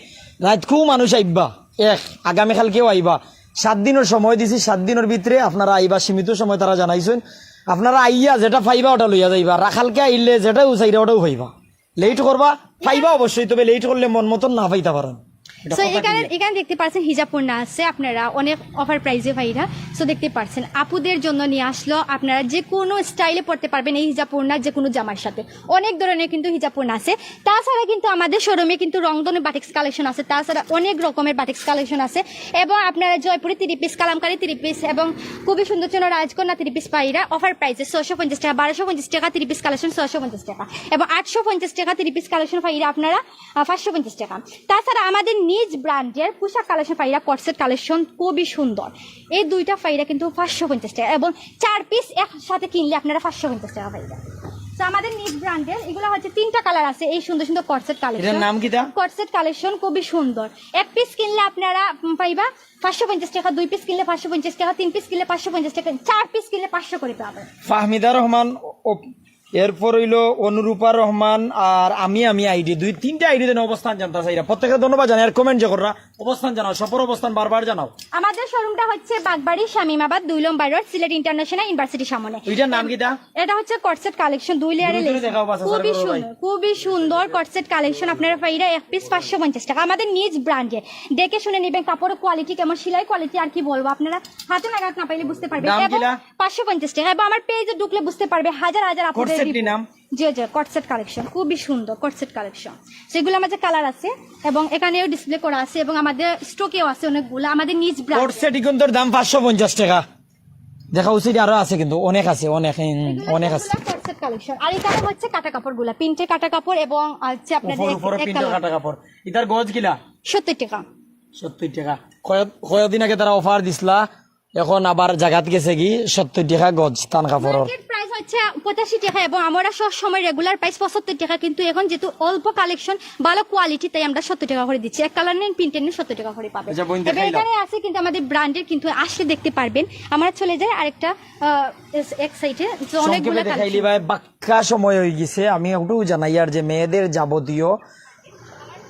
রাত খুব মানুষ আইবা, এক আগামীকালকেও আইবা, সাত দিনের সময় দিছি, সাত দিনের ভিতরে আপনারা আইবা, সীমিত সময় তারা জানাইছেন। আপনারা আইয়া যেটা পাইবা ওটা লইয়া যাইবা, রাখালকে আইলে যেটা উচাইরা ওটাও পাইবা। লেট করবা, পাইবা অবশ্যই, তবে লেট করলে মন মতন না পাইতা পারেন। এটা সো কথা এখানে clear। এখানে দেখতে পাচ্ছেন হিজাব পড়না আছে, আপনারা অনেক অফার প্রাইসে পাইরা। সো দেখতে পাচ্ছেন, আপুদের জন্য নিয়ে আসলো, আপনারা যে কোনো স্টাইলে পড়তে পারবেন এই হিজাব পড়না যে কোনো জামার সাথে। অনেক ধরনের কিন্তু হিজাব পড়না আছে। তাছাড়া কিন্তু আমাদের শোরুমে কিন্তু রংধনু বাটিক্স কালেকশন আছে, তাছাড়া অনেক রকমের বাটিক্স কালেকশন আছে। এবং আপনারা Jaipuri three piece, Kalamkari three piece এবং খুবই সুন্দর জন্য রাজকন্যা থ্রি পিস পাইরা অফার প্রাইসে ছয়শো পঞ্চাশ টাকা, বারোশো পঞ্চাশ টাকা থ্রি পিস কালেকশন ছয়শো পঞ্চাশ টাকা, এবং আটশো পঞ্চাশ টাকা থ্রি পিস কালেকশন পাইরা আপনারা আহ, পাঁচশো পঞ্চাশ টাকা। তাছাড়া আমাদের নিজ ব্র্যান্ডের পোশাক কালেকশন পাইরা, কটসেট কালেকশন খুবই সুন্দর। এই দুইটা পাইরা কিন্তু পাঁচশো পঞ্চাশ টাকা, এবং চার পিস একসাথে কিনলে আপনারা পাঁচশো পঞ্চাশ টাকা পাইরা। তো আমাদের নিজ ব্র্যান্ডের এগুলো হচ্ছে তিনটা কালার আছে, এই সুন্দর সুন্দর কটসেট কালেকশন। এটার নাম কিতা? কটসেট কালেকশন খুবই সুন্দর। এক পিস কিনলে আপনারা উম, পাইবা পাঁচশো পঞ্চাশ টাকা, দুই পিস কিনলে পাঁচশো পঞ্চাশ টাকা, তিন পিস কিনলে পাঁচশো পঞ্চাশ টাকা, চার পিস কিনলে পাঁচশো করে পাবেন। ফাহমিদা রহমান, ও, এরপর হইলো অনুরূপা রহমান, আর আমি, আমি আইডি, দুই তিনটা আইডি দেন, অবস্থান জানতা চাইরা। প্রত্যেকে ধন্যবাদ জানাই, আর কমেন্ট যে কররা অবস্থান জানাও, সফর অবস্থান বারবার জানাও। আমাদের শোরুমটা হচ্ছে বাগবাড়ি শামীমাবাদ দুই নম্বর রোড, সিলেট ইন্টারন্যাশনাল ইউনিভার্সিটির সামনে। ওইটার নাম কিতা? এটা হচ্ছে কটসেট কালেকশন, দুই লেয়ারে দূরে দূরে লেস। দেখাও, বাস, খুবই আসার করো ভাই। সুন্দর, খুবই সুন্দর কটসেট কালেকশন। আপনারা পাইরা এক পিস পাঁচশো পঞ্চাশ টাকা। আমাদের নিজ ব্র্যান্ডে দেখে শুনে নেবেন, কাপড়ের কোয়ালিটি কেমন, সেলাই কোয়ালিটি আর কি বলবো, আপনারা হাতে লাগাত না পাইলে বুঝতে পারবেন। দাম এবং কিলা? পাঁচশো পঞ্চাশ টাকা। এবং আমার পেজে ঢুকলে বুঝতে পারবে, হাজার হাজার আপনাদের কটসেট রিভিউ। নাম? জি, জি, কটসেট কালেকশন, খুবই সুন্দর কটসেট কালেকশন। সেগুলো আমাদের কালার আছে এবং এখানেও ডিসপ্লে করা আছে এবং আমাদের স্টকেও আছে অনেকগুলো, আমাদের নিজ ব্র্যান্ড। কটসেট ইগুনতর দাম পাঁচশো পঞ্চাশ টাকা। দেখা উচিত আরো আছে, কিন্তু অনেক আছে, অনেক, হুম, অনেক আছে। কটসেট কালেকশন। আর এখানে হচ্ছে কাটা কাপড়গুলা, প্রিন্টের কাটা কাপড় এবং হচ্ছে আপনাদের উপর উপরে এক প্রিন্টের কালার। কাটা কাপড়। ইতার গজ কিলা? সত্তর টাকা। সত্তর টাকা। কয়, কয়দিন আগে তারা অফার দিছলা, এখন আবার জাগাত গেছে কি সত্তর টাকা গজ তান কাপড়র। মার্কেট প্রাইস হচ্ছে পঁচাশি টাকা এবং আমরা সব সময় রেগুলার প্রাইস পঁচাত্তর টাকা, কিন্তু এখন যেহেতু অল্প কালেকশন, ভালো কোয়ালিটি, তাই আমরা সত্তর টাকা করে দিচ্ছি। এক কালার নেন, প্রিন্টের নেন, সত্তর টাকা করে পাবেন। আচ্ছা, বইন, এবং দেখাইলাও। এখানে আছে কিন্তু আমাদের ব্র্যান্ডের কিন্তু আসলে দেখতে পারবেন। আমরা চলে যাই আরেকটা, আহ, এস-, এক সাইডে, তো অনেকগুলো সংক্ষেপে কালেকশন। দেখাইলি ভাই, বাক্কা সময় হয়ে গেছে। আমি একটু জানাই আর যে মেয়েদের যাবতীয়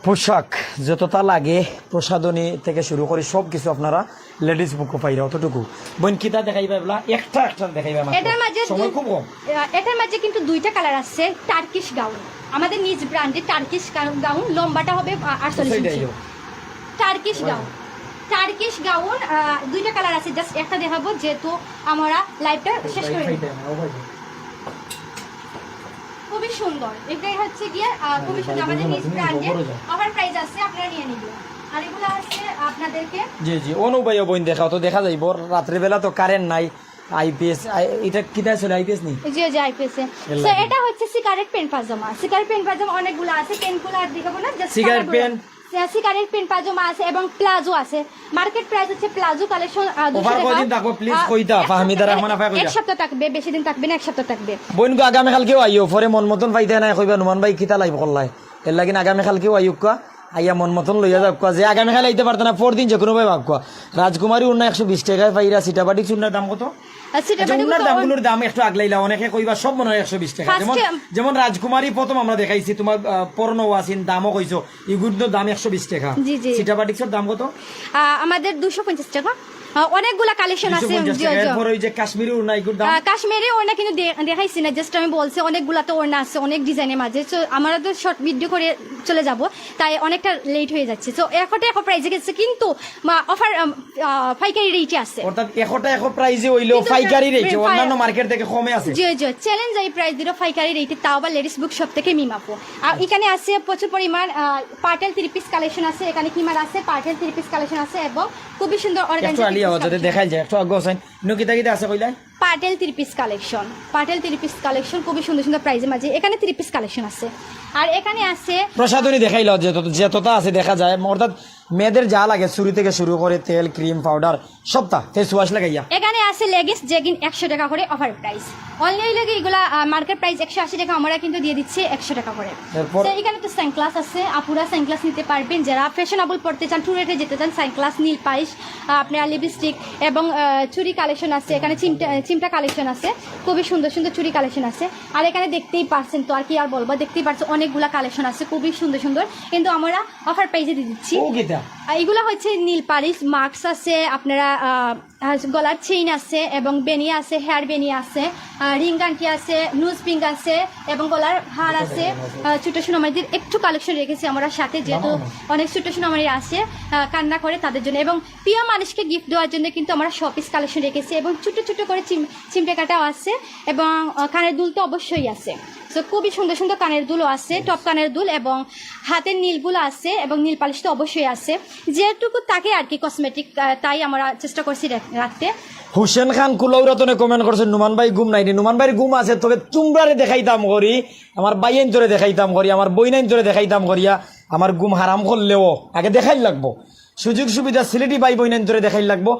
পোশাক যতটা লাগে, প্রসাধনী থেকে শুরু করে সব কিছু আপনারা লেডিস বুকও পাইরা অতটুকু। বইন, কিতা দেখাইবা এবলা? একটা একটা দেখাইবা মাত্র। এটার মাঝে সময় দুই-, খুব কম। আহ, এটার মাঝে কিন্তু দুইটা কালার আছে। টার্কিশ গাউন, আমাদের নিজ ব্র্যান্ডের টার্কিশ গা-, গাউন, লম্বাটা হবে, আহ, আটচল্লিশ ইঞ্চি। টার্কিশ গাউন, টার্কিশ গাউন, আহ, দুইটা কালার আছে, জাস্ট একটা দেখাবো যেহেতু আমরা লাইভটা শেষ করে দিই। খুবই সুন্দর, এটাই হচ্ছে গিয়ে, আহ, খুবই সুন্দর। আমাদের নিজ ব্র্যান্ডের অফার প্রাইস আছে, আপনারা নিয়ে নিবেন। আর এগুলো আছে আপনাদেরকে। জি, জি, অনু ভাই, ও বইন দেখাও তো, দেখা যাইব। রাত্রেবেলা তো কারেন্ট নাই, আইপিএস, আই-, এটা কিতা ছিল, আইপিএস নি? জি, জি, আইপিএস এ। এর তো লাগি। এটা হচ্ছে সিগারেট প্যান্ট পাজামা। সিগারেট প্যান্ট পাজামা অনেকগুলো আছে, প্যান্টগুলো আর দেখাবো না, জাস্ট সিগারেট কালারগুলো। প্যান্ট। সি-, সিগারেট প্যান্ট পাজামা আছে এবং প্লাজো আছে। মার্কেট প্রাইস হচ্ছে প্লাজো কালেকশন, আহ, দুশো অফার টাকা। কয়দিন থাকবো, প্লিজ, আহ, কইতা, এক ফাহমিদা সপ্তাহ, রহমান আফায় কইতা। এক সপ্তাহ থাকবে, বেশি দিন থাকবে না, এক সপ্তাহ থাকবে। বইন গো, আগামীকালকেও আইও, পরে মন মতন পাইতে না, কইবা, "নুমান ভাই, কিতা লাইভ করলাই?" এর লাগি আগামীকালকেও আইউক্কা, আইয়া মন মতন লইয়া যাউক্কা। যে আগামীকাল আইতে পারতে না, পরদিন যে কোনো ভাবে আউক্কা। রাজকুমারী ওড়না একশো বিশ টাকায় পাইরা, সিটাবাটিক চুন্নার দাম কত? আর সিটাবাটিক আচ্ছা, ওড়নার তো দামগুলোর দাম একটু আগলাইলা, অনেকে কইবা সব মনে হয় একশো বিশ টাকা। ফার্স্টে যেমন, যেমন রাজকুমারী প্রথম আমরা দেখাইছি, তোমার, আহ, পরনও আছেন, দামও কইছো, এগুলোর দাম একশো বিশ টাকা। জি, জি। সিটাবাটিক্সের দাম কত? আহ, আমাদের দুশো পঞ্চাশ টাকা। আহ, অনেকগুলা কালেকশন আছে, দুশো পঞ্চাশ জি, টাকা। জি। এরপর ওই যে কাশ্মীরি ওড়না, এগুলোর দাম? আহ, কাশ্মীরি ওড়না কিন্তু দে-, দেখাইছি না, জাস্ট আমি বলছি অনেকগুলা তো ওড়না আছে, অনেক ডিজাইনের মাঝে। তো আমরা তো শর্ট ভিডিও করে চলে যাব, তাই অনেকটা লেট হয়ে যাচ্ছে। তো একটা একটা প্রাইসে গেছে, কিন্তু মা-, অফার, আম, আহ, পাইকারি রেটে আছে। অর্থাৎ একটা একটা প্রাইসে হইলেও কিন্তু পাইকারি এটা রেটে, পাই-, অন্যান্য মার্কেট থেকে কমে আছে। জি, জি, চ্যালেঞ্জ এই প্রাইস দিল পাইকারি রেটে, তাও আবার লেডিস বুক শপ থেকে মিমাপো। আর এখানে আছে প্রচুর পরিমাণ, আহ, পার্টেল থ্রি পিস কালেকশন আছে, এখানে হিমার আছে, পার্টেল থ্রি পিস কালেকশন আছে এবং খুবই সুন্দর অর্গানজা একটু আলি যদি দেখাই যায় একটু আগে হোসেন, নু কিতা কিতা আছে কইলাই? Patel three piece collection, Patel three piece collection খুবই সুন্দর সুন্দর প্রাইসের মাঝে। এখানে থ্রি পিস কালেকশন আছে, আর এখানে আছে প্রসাধনী দেখাইল, যত যতটা আছে দেখা যায়, অর্থাৎ মেয়েদের যা লাগে, চুড়ি থেকে শুরু করে তেল, ক্রিম, পাউডার, সবটা ফেস ওয়াশ লাগাইয়া। এখানে আছে লেগিংস, জেগিন একশো টাকা করে অফার প্রাইস। অনলি লাগে এগুলা মার্কেট প্রাইস একশো আশি টাকা, আমরা কিন্তু দিয়ে দিচ্ছি একশো টাকা করে। এরপর? তো এখানে তো সানগ্লাস আছে, আপুরা সানগ্লাস নিতে পারবেন। যারা ফ্যাশনেবল পড়তে চান, ট্যুরেটে যেতে চান, সানগ্লাস, নীল পালিশ, আপনার লিপস্টিক এবং আহ, চুড়ি কালেকশন আছে। এখানে চিমটা চিমটা কালেকশন আছে, খুবই সুন্দর সুন্দর চুড়ি কালেকশন আছে। আর এখানে দেখতেই পারছেন, তো আর কি আর বলবো, দেখতেই পারছেন অনেকগুলা কালেকশন আছে খুবই সুন্দর সুন্দর, কিন্তু আমরা অফার প্রাইসে দিয়ে দিচ্ছি। ও কিতা? আর এগুলা হচ্ছে নীল পালিশ, মাস্ক আছে, আপনারা আহ, আর গলার চেইন আছে এবং বেনি আছে, হেয়ার বেনি আছে, রিং আংটি আছে, নোজ রিং আছে এবং গলার হার আছে। আহ, ছোট সোনামণিদের একটু কালেকশন রেখেছি আমরা সাথে, যেহেতু অনেক ছোট সোনামণি আছে আহ, কান্না করে তাদের জন্য, এবং প্রিয় মানুষকে গিফট দেওয়ার জন্য কিন্তু আমরা শপিস কালেকশন রেখেছি, এবং ছোট ছোট করে চিম চিমটে কাটাও আছে, এবং আহ, কানের দুল তো অবশ্যই আছে। তো খুবই সুন্দর সুন্দর কানের দুলও আছে, টপ কানের দুল এবং হাতের নীলগুলো আছে, এবং নীল পালিশ তো অবশ্যই আছে। যেটুকু থাকে আর কি কসমেটিক, তাই আমরা চেষ্টা করছি রাখ- রাখতে। হুসেন খান কুলাউরাতনে কমেন্ট করছে, নুমান ভাই ঘুম নাই নি। নুমান ভাইর ঘুম আছে, তবে তুমরারে দেখাইতাম করি, আমার ভাইয়াইন্তরে দেখাইতাম করি, আমার বইনাইন্তরে দেখাইতাম করিয়া আমার ঘুম হারাম করলেও আগে দেখাই লাগবো। সুযোগ সুবিধা সিলেটি ভাই বইনাইন্তরে দেখাই লাগবো,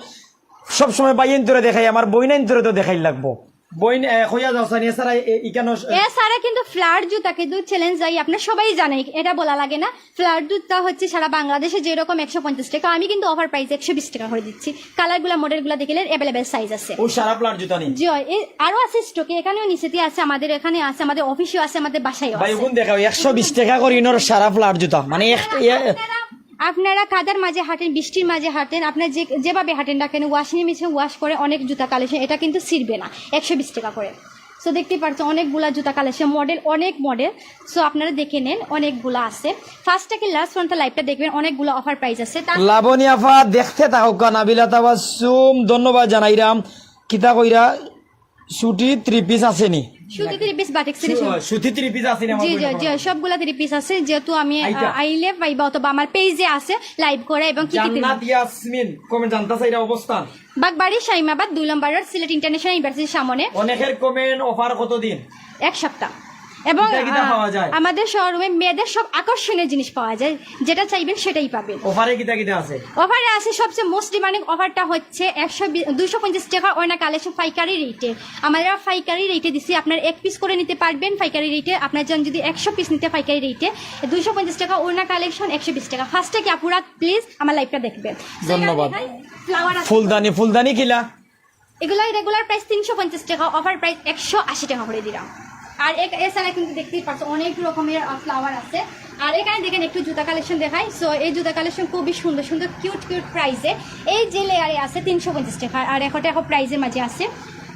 সবসময় ভাইয়াইন্তরে দেখাই, আমার বইনাইন্তরে তো দেখাই লাগবো। বইন, এ, কইয়া যাও সানি, এছাড়া এ- এ- ইকানো স- এছাড়া কিন্তু ফ্ল্যাট জুতা কিন্তু চ্যালেঞ্জ যাই, আপনারা সবাই জানেন, এটা বলা লাগে না। ফ্ল্যাট জুতা হচ্ছে সারা বাংলাদেশে যেরকম একশো পঞ্চাশ টাকা, আমি কিন্তু অফার প্রাইস একশো বিশ টাকা করে দিচ্ছি। কালারগুলা, মডেলগুলা দেখলে অ্যাভেলেবেল সাইজ আছে। ও সারা ফ্ল্যাট জুতা নি। জি, এই আরো আছে স্টকে, এখানেও নিচেতে আছে, আমাদের এখানে আছে, আমাদের অফিসেও আছে, আমাদের বাসায়ও ভাই আছে। ওগুন দেখাও, একশো বিশ টাকা করি ইনোর সারা ফ্ল্যাট জুতা, মানে এক এ- আপনারা কাদার মাঝে হাঁটেন, বৃষ্টির মাঝে হাঁটেন, আপনার যে যেভাবে হাঁটেন না কেন, ওয়াশিং মেশিনে ওয়াশ করে অনেক জুতা কালেকশন, এটা কিন্তু ছিঁড়বে না। একশো বিশ টাকা করে। সো দেখতেই পাচ্ছেন অনেকগুলা জুতা কালেকশন, মডেল, অনেক মডেল। সো আপনারা দেখে নেন, অনেকগুলা আছে। ফার্স্ট থেকে লাস্ট পর্যন্ত লাইভটা দেখবেন, অনেকগুলা অফার প্রাইস আছে। তা লাবণী আফা দেখতে থাকুক, নাবিলা তাবাসসুম ধন্যবাদ জানাইরাম। কিতা কইরা, সুতি থ্রি পিস আছে নি? সুতি থ্রি পিস বাটিক সিরিজ। সু- সুতি থ্রি পিস আছে নি আমার জি জি বইনের জি, ঘরে? সবগুলা থ্রি পিস আছে, যেহেতু আমি আহ, আইতা। আইলে পাইবা অথবা আমার পেজে আছে লাইভ করে এবং কি কি দিন। জান্নাত ইয়াসমিন কমেন্ট জানতা চাইরা অবস্থান। বাগবাড়ি শাইমাবাদ দুই নম্বর রোড, সিলেট ইন্টারন্যাশনাল ইউনিভার্সিটির সামনে। অনেকের কমেন্ট অফার কতদিন? এক সপ্তাহ। এবং কিতা কিতা আহ, পাওয়া যায়? আমাদের শোরুমে মেয়েদের সব আকর্ষণীয় জিনিস পাওয়া যায়, যেটা চাইবেন সেটাই পাবেন। অফারে কিতা কিতা আছে? অফারে আছে সবচেয়ে মোস্ট ডিমান্ডিং অফারটা হচ্ছে একশো দুইশো পঞ্চাশ টাকা ওড়না কালেকশন পাইকারি রেটে। আমরা পাইকারি রেটে দিছি, আপনার এক পিস করে নিতে পারবেন পাইকারি রেটে। আপনার জন যদি একশো পিস নিতে পাইকারি রেটে, দুইশো পঞ্চাশ টাকা ওড়না কালেকশন একশো বিশ টাকা। ফার্স্টে কি আপুরা প্লিজ আমার লাইভটা দেখবেন। So, এখানে ধন্যবাদ। দেখাই, ফ্লাওয়ার আছে। ফুলদানি, ফুলদানি কিলা? এগুলাই রেগুলার প্রাইস তিনশো পঞ্চাশ টাকা, অফার প্রাইস একশো আশি টাকা করে দিলাম। আর এক- এছাড়া কিন্তু দেখতেই পাচ্ছ অনেক রকমের ফ্লাওয়ার আছে। আর এখানে দেখেন একটু জুতা কালেকশন দেখাই। সো এই জুতা কালেকশন খুবই সুন্দর সুন্দর কিউট কিউট প্রাইসে, এই যে লেয়ারে আছে তিনশো পঞ্চাশ টাকা, আর একটা এখন প্রাইসের মাঝে আছে।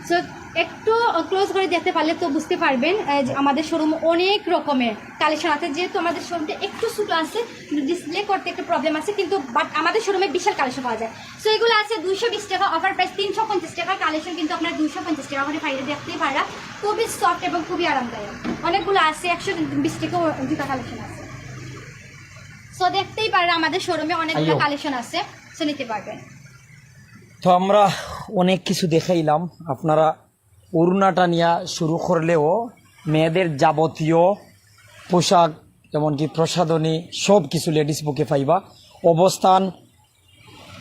সো একটু ক্লোজ করে দেখতে পারলে তো বুঝতে পারবেন আহ, যে আমাদের শোরুম অনেক রকমের কালেকশন আছে। যেহেতু আমাদের শোরুমটা একটু ছোটো আছে, ডিসপ্লে করতে একটু প্রবলেম আছে, কিন্তু বাট আমাদের শোরুমে বিশাল কালেকশন পাওয়া যায়। সো এগুলো আছে দুইশো বিশ টাকা, অফার প্রাইস তিনশো পঞ্চাশ টাকা, কালেকশন কিন্তু আপনার দুইশো পঞ্চাশ টাকা করে পাইলে দেখতেই পারা, খুবই সফট এবং খুবই আরামদায়ক। অনেকগুলো আছে, একশো বিশ টাকা জুতা কালেকশন আছে। সো দেখতেই পারা আমাদের শোরুমে অনেকগুলো আইও। কালেকশন আছে, সো নিতে পারবেন। তো আমরা অনেক কিছু দেখাইলাম, আপনারা উড়নাটা নিয়া শুরু করলেও মেয়েদের যাবতীয় পোশাক, এমনকি প্রসাধনী, সব কিছু লেডিস বুকে পাইবা। অবস্থান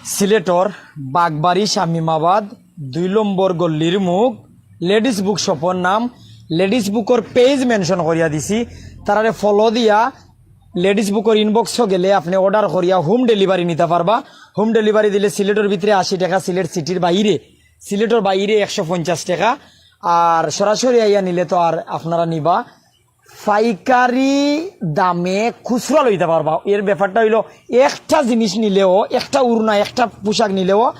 সিলেটর বাগবাড়ি শামিমাবাদ দুই নম্বর গল্লির মুখ। লেডিস বুক শপর নাম, লেডিস বুকর পেজ মেনশন করিয়া দিছি, তারারে ফলো দিয়া লেডিস বুকর ইনবক্সও গেলে আপনি অর্ডার করিয়া হোম ডেলিভারি নিতে পারবা। হোম ডেলিভারি দিলে সিলেটর ভিতরে আশি টাকা, সিলেট সিটির বাইরে, সিলেটর বাইরে একশো পঞ্চাশ টাকা, আর সরাসরি আইয়া নিলে তো আর আপনারা নিবা পাইকারি দামে খুচরা লইতে পারবা। এর ব্যাপারটা হইলো একটা জিনিস নিলেও, একটা উড়না, একটা পোশাক নিলেও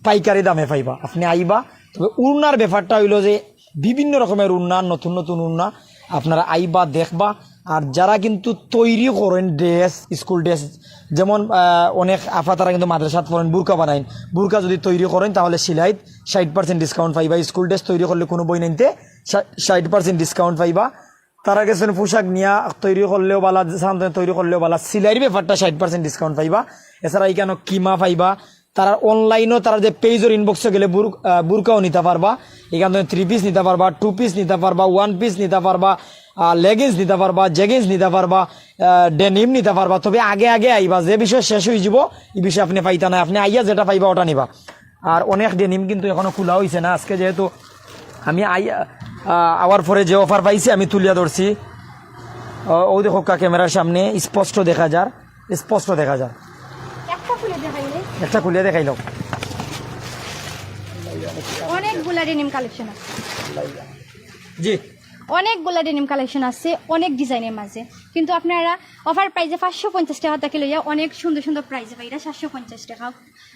পাইকারি দামে পাইবা। আপনি আইবা, তবে উড়নার ব্যাপারটা হইলো যে বিভিন্ন রকমের উড়না, নতুন নতুন উড়না আপনারা আইবা দেখবা। আর যারা কিন্তু তৈরি করেন ড্রেস, স্কুল ড্রেস, যেমন আহ, অনেক আফা তারা কিন্তু মাদ্রাসাত পড়েন, বুরকা বানাইন, বুরকা যদি তৈরি করেন তাহলে সিলাইত ষাট পার্সেন্ট ডিসকাউন্ট পাইবা। স্কুল ড্রেস তৈরি করলে কোনো বইনাইন্তে ষাট পার্সেন্ট ডিসকাউন্ট পাইবা। তারা গেছেন পোশাক নিয়া তৈরি করলেও বালা, সাধারণত তৈরি করলেও বালা, সিলাইর ব্যাপারটা ষাট পার্সেন্ট ডিসকাউন্ট পাইবা। এছাড়া এখানে কিমা পাইবা, তারার অনলাইনও, তারার যে পেজর ইনবক্সে গেলে বুর-, আহ, বুরকাও নিতা পারবা, এখান থেকে থ্রি পিস নিতা পারবা, টু পিস নিতা পারবা, ওয়ান পিস নিতা পারবা, লেগিংস নিতা পারবা, জেগিংস নিতা পারবা, ডেনিম নিতা পারবা। তবে আগে আগে আইবা, যে বিষয় শেষ হয়ে যাব, এই বিষয়ে আপনি পাইতা না, আপনি আইয়া যেটা পাইবা ওটা নিবা। আর অনেক ডেনিম কিন্তু এখনো খোলা হইছে না। আজকে যেহেতু আমি আই-, আহ, আওয়ার পরে যে অফার পাইছি আমি তুলিয়া ধরছি। ও, ও দেখো কা ক্যামেরার সামনে স্পষ্ট দেখা যার, স্পষ্ট দেখা যার। একটা খুলে দেখাইলে। একটা খুলে দেখাইলো। অনেকগুলা ডেনিম কালেকশন আছে। জি। অনেকগুলা ডেনিম কালেকশন আছে অনেক ডিজাইনের মাঝে, কিন্তু আপনারা অফার প্রাইসে পাঁচশো পঞ্চাশ টাকা থেকে লইয়া অনেক সুন্দর সুন্দর প্রাইসে পাইরা সাতশো পঞ্চাশ টাকা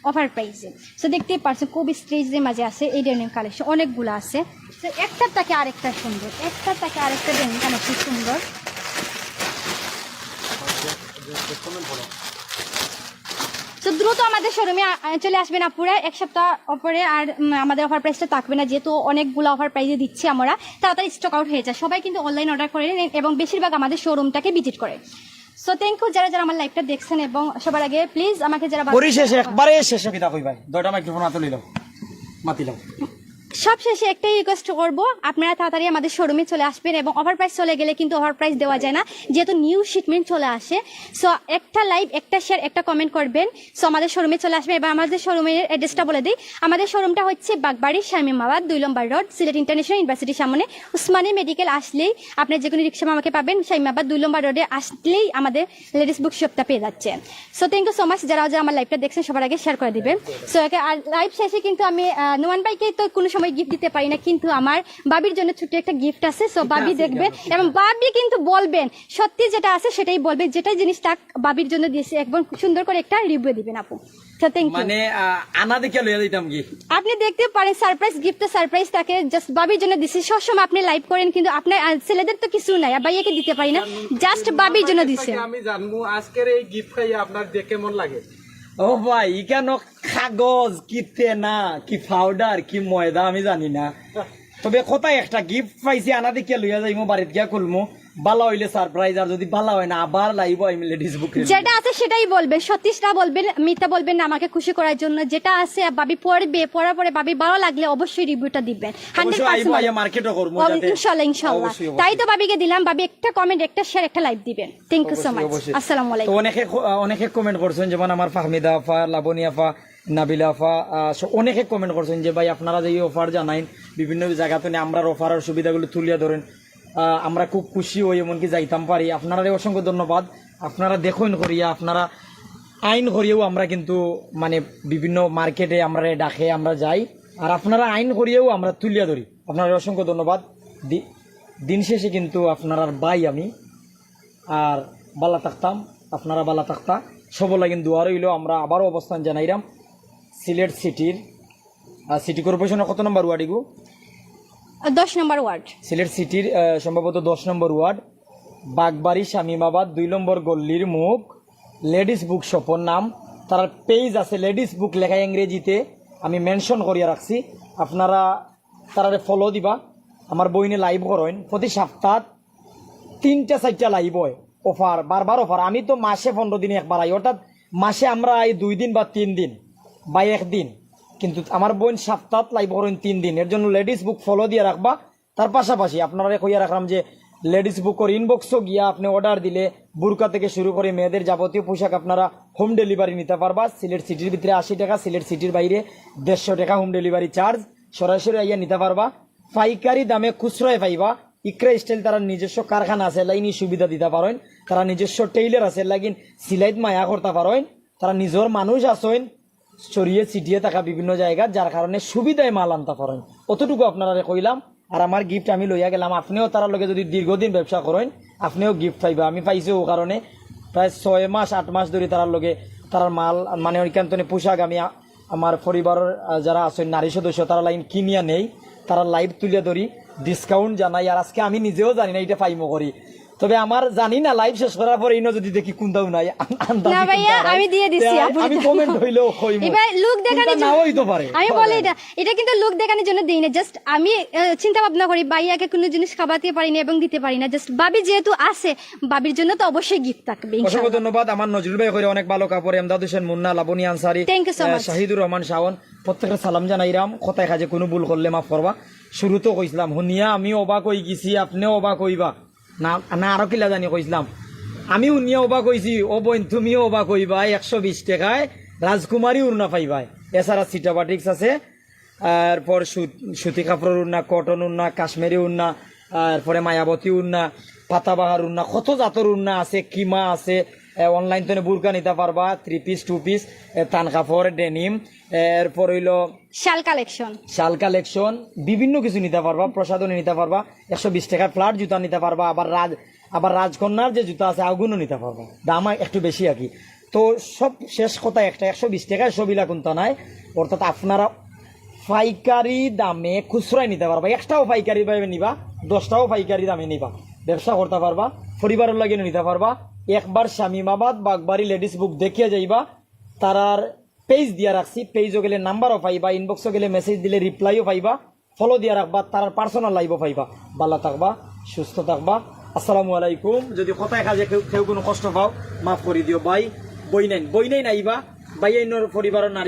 অফার প্রাইসে। তো দেখতেই পারছেন খুব স্ট্রেচের মাঝে আছে এই ডেনিম কালেকশন, অনেকগুলো আছে। তো একটার থেকে আরেকটা সুন্দর, একটার থেকে আরেকটা ডেনিম কালেকশন সুন্দর। তো দ্রুত আমাদের শোরুমে চলে আসবেন আপনারা, এক সপ্তাহ পরে আর উম, আমাদের অফার প্রাইসটা থাকবে না, যেহেতু অনেকগুলো অফার প্রাইসে দিচ্ছি আমরা, তাড়াতাড়ি স্টক আউট হয়ে যায়। সবাই কিন্তু অনলাইন অর্ডার করে নেন এবং বেশিরভাগ আমাদের শোরুমটাকে ভিজিট করে। সো থ্যাংক ইউ যারা যারা আমার লাইভটা দেখছেন, এবং সবার আগে প্লিজ আমাকে যারা বারবার পরিশেষে একবারে শেষে কিতা কই ভাই, দুইটা মাইক্রোফোন হাতে লইলাম, মাতিলাম। সবশেষে একটাই রিকোয়েস্ট করব, আপনারা তাড়াতাড়ি আমাদের শোরুমে চলে আসবেন, এবং অফার প্রাইস চলে গেলে কিন্তু অফার প্রাইস দেওয়া যায় না, যেহেতু নিউ শিপমেন্ট চলে আসে। সো একটা লাইভ, একটা শেয়ার, একটা কমেন্ট করবেন। সো আমাদের শোরুমে চলে আসবেন, এবার আমাদের শোরুমের অ্যাড্রেসটা বলে দিই। আমাদের শোরুমটা হচ্ছে বাগবাড়ি শামীমাবাদ দুই নম্বর রোড, সিলেট ইন্টারন্যাশনাল ইউনিভার্সিটির সামনে, উসমানী মেডিকেল আসলেই আপনি যে কোনো রিক্সা মামাকে পাবেন। শামীমাবাদ দুই নম্বর রোডে আসলেই আমাদের লেডিস বুক শপটা পেয়ে যাচ্ছেন। So thank you so much, যারা যারা আমার লাইভটা দেখছেন সবার আগে শেয়ার করে দিবেন। সো আর লাইভ শেষে কিন্তু আমি আহ, নোমান ভাইকে তো কোনো সময় গিফট দিতে পারি না, কিন্তু আমার ভাবির জন্য ছোট্ট একটা গিফট আছে। সো ভাবি আছে, দেখবে, কেন? এবং ভাবি কিন্তু বলবেন, সত্যি যেটা আছে সেটাই বলবেন, যেটা জিনিস তাক ভাবির জন্য দিয়েছে, একদম সুন্দর করে একটা রিভিউ দিবেন আপু। তো থ্যাংক ইউ। মানে আহ, আনা দেখে লইয়া দিতাম কি? আপনি দেখতে পারেন সারপ্রাইজ গিফট তো সারপ্রাইজ থাকে, জাস্ট ভাবির জন্য দিছি। সবসময় আপনি লাইভ করেন, কিন্তু আপনার আহ, ছেলেদের তো কিছু নাই, আর ভাইয়াকে দিতে পারি না, জাস্ট ভাবির জন্য দিছে। আমি জানবো আজকের এই গিফট খাইয়া আপনার যে কেমন লাগে। ও ভাই, ইকানো কাগজ কি তেনা কি পাউডার কি ময়দা আমি জানি না, তবে কথা একটা, গিফট পাইছি, আনা দেখিয়া লইয়া যাইমু, বাড়িত গিয়া খুলমু। বালা হইলে সারপ্রাইজ, আর যদি বালা হয় না আবার লাইভ আইমু লেডিস বুকে। যেটা আছে সেটাই বলবেন, সত্যিটা বলবেন, মিথ্যা বলবেন না আমাকে খুশি করার জন্য। যেটা আছে ভাবি পড়বে, পড়ার পরে ভাবি ভালো লাগলে অবশ্যই রিভিউটা দিবেন, হান্ড্রেড অবশ্যই আইমু, পার্সেন্ট। আইয়া মার্কেটও করমু যাতে। ইনশাল্লাহ, ইনশাল্লাহ। অবশ্যই, অবশ্যই। তাই তো ভাবিকে দিলাম, ভাবি একটা কমেন্ট, একটা শেয়ার, একটা লাইভ দিবেন। থ্যাংক ইউ সো অবশ্যই, মাচ। অবশ্যই। আসসালামু তো আলাইকুম। অনেকে ক-, অনেকে কমেন্ট করছেন, যেমন আমার ফাহমিদা আফা, লাবণী আফা, নাবিলা আফা, আহ, so অনেকে কমেন্ট করছেন যে ভাই আপনারা যে অফার জানাইন বিভিন্ন জায়গা থেকে, আমরা অফারের সুবিধাগুলো তুলিয়া ধরেন, আহ, আমরা খুব খুশি হই, এমনকি যাইতাম পারি। আপনারারে অসংখ্য ধন্যবাদ। আপনারা দেখইন করিয়া, আপনারা আইন করিয়াও আমরা কিন্তু মানে বিভিন্ন মার্কেটে আমরা ডাকে আমরা যাই, আর আপনারা আইন করিয়াও আমরা তুলিয়া ধরি। আপনারা অসংখ্য ধন্যবাদ। দি-, দিন শেষে কিন্তু আপনারার ভাই আমি, আর বালা থাকতাম, আপনারা বালা থাকতা, সবর লাগি দোয়া রইল। আমরা আবারও অবস্থান জানাইরাম সিলেট সিটির, আহ, সিটি কর্পোরেশনের কত নম্বর ওয়ার্ড এগু? দশ নম্বর ওয়ার্ড। সিলেট সিটির, আহ, সম্ভবত দশ নম্বর ওয়ার্ড, বাগবাড়ি শামীমাবাদ দুই নম্বর গল্লির মুখ, লেডিস বুক শপর নাম। তারার পেজ আছে, লেডিস বুক লেখা ইংরেজিতে, আমি মেনশন করিয়া রাখছি। আপনারা তারারে ফলো দিবা। আমার বইনে লাইভ করইন, প্রতি সপ্তাহ তিনটা চারটা লাইভ হয়, অফার, বারবার অফার। আমি তো মাসে পনেরো দিনে একবার আই, অর্থাৎ মাসে আমরা আই দুই দিন বা তিন দিন বা একদিন, কিন্তু আমার বইন সপ্তাহ লাইভ করইন তিন দিন। এর জন্য লেডিস বুক ফলো দিয়া রাখবা। তার পাশাপাশি আপনারারে কইয়া রাখলাম যে লেডিস বুকর ইনবক্সও গিয়া আপনি অর্ডার দিলে বুরকা থেকে শুরু করে মেয়েদের যাবতীয় পোশাক আপনারা হোম ডেলিভারি নিতা পারবা। সিলেট সিটির ভিতরে আশি টাকা, সিলেট সিটির বাইরে দেড়শো টাকা হোম ডেলিভারি চার্জ, সরাসরি আইয়া নিতা পারবা। পাইকারি দামে খুচরায় পাইবা। ইকরা স্টাইল তারার নিজস্ব কারখানা আছে, এরলাগি নি সুবিধা দিতা পারইন। তারার নিজস্ব টেইলর আছে, এরলাগি সিলাইত মায়া করতা পারইন। তারার নিজর মানুষ আছইন, ছড়িয়ে ছিটিয়ে থাকা বিভিন্ন জায়গাত, যার কারণে সুবিধায় মাল আনতা পারইন। অতটুকু আপনারারে কইলাম। আর আমার গিফট আমি লইয়া গেলাম, আপনিও তারার লগে যদি দীর্ঘদিন ব্যবসা করইন, আপনিও গিফট পাইবা। আমি পাইছি ও কারণে প্রায় ছয় মাস, আট মাস ধরে তারার লগে, তারার মাল, মানে, ওইখান থেকে পোশাক আমি আ-, আমার পরিবারের, আহ, যারা আছইন নারী সদস্য, তারার লাগি কিনিয়া নেই, তারার লাইভ তুলিয়া ধরি, ডিসকাউন্ট জানাই। আর আজকে আমি নিজেও জানি না এটা পাইমু করি, তবে আমার জানি না, live শেষ করার পরে ইনো যদি দেখি কোনটাও নাই, আন-, আন্দাজি না ভাইয়া, কোনটা নাই। আমি দিয়ে দিছি, তে আপনি আমি দেন। Comment হইলেও কইমু। এবার look দেখানোর কোনটা জন্য নাও হইতে পারে। আমি বলি এটা, এটা কিন্তু look দেখানোর জন্য দেই না, just আমি, আহ, চিন্তা ভাবনা করি ভাইয়াকে কোনো জিনিস খাওয়াতে পারি না এবং দিতে পারি না, just ভাবি যেহেতু আছে, ভাবির জন্য তো অবশ্যই gift থাকবে, অসংখ্য ইনশাআল্লাহ। ধন্যবাদ। আমার নজরুল ভাই কইরা অনেক ভালো কাপড়, এমদাদ হোসেন মুন্না, লাবণী আনসারি, Thank you so আহ, much। শাহিদুর রহমান শাওন, প্রত্যেকের সালাম জানাইরাম। কথায় কাজে কোনো ভুল করলে মাফ করবা। শুরুতেও কইছিলাম, হুনিয়া আমি অবাক হই গেছি, আপনিও অবাক হইবা। না, না, আরো কিলা জানি কইছিলাম, আমি হুনিয়া অবাক হইছি, ও বইন তুমিও অবাক হইবায়, একশো বিশ টাকায় রাজকুমারী উড়না পাইবায়। এছাড়া সিটা বাটিক্স আছে, এরপর সু-, সুতি কাপড়ের উড়না, কটন উড়না, কাশ্মীরি উড়না, এরপরে মায়াবতী উড়না, পাতাবাহার উড়না, কত জাতর উড়না আছে, কিমা আছে। এ, online তনে বুরকা নিতা পারবা, three piece, two piece, এ, তান কাপড়, denim, এরপর হইলো শাল collection। শাল collection, বিভিন্ন কিছু নিতা পারবা, প্রসাধনী নিতা পারবা, একশো বিশ টাকার flat জুতা নিতা পারবা, আবার রাজ-, আবার রাজকন্যার যে জুতা আছে, ওগুনও নিতা পারবা। দাম একটু বেশি আর কি। তো সব শেষ কথা একটা, একশো বিশ টাকায় সব ইলা কুন্তা নাই, অর্থাৎ আপনারা পাইকারি দামে খুচরায় নিতা পারবা, একটাও পাইকারি ভাবে নিবা, দশটাও পাইকারি দামে নিবা, ব্যবসা করতা পারবা, পরিবারের লাগি নিতা পারবা। একবার শামীমাবাদ বাগবাড়ি লেডিস বুক দেখিয়া যাইবা, তারার page দিয়া রাখছি, page-ও গেলে number-ও পাইবা, inbox-ও গেলে message দিলে reply-ও পাইবা, follow দিয়া রাখবা, তারার personal live-ও পাইবা। ভালা থাকবা, সুস্থ থাকবা। আসসালামু আলাইকুম। যদি কথায় কাজে কেউ, কেউ কোনো কষ্ট পাও, মাফ করি দিও। ভাই, বইনাইন, বইনাইন আইবা, ভাইয়াইনর পরিবারের নারী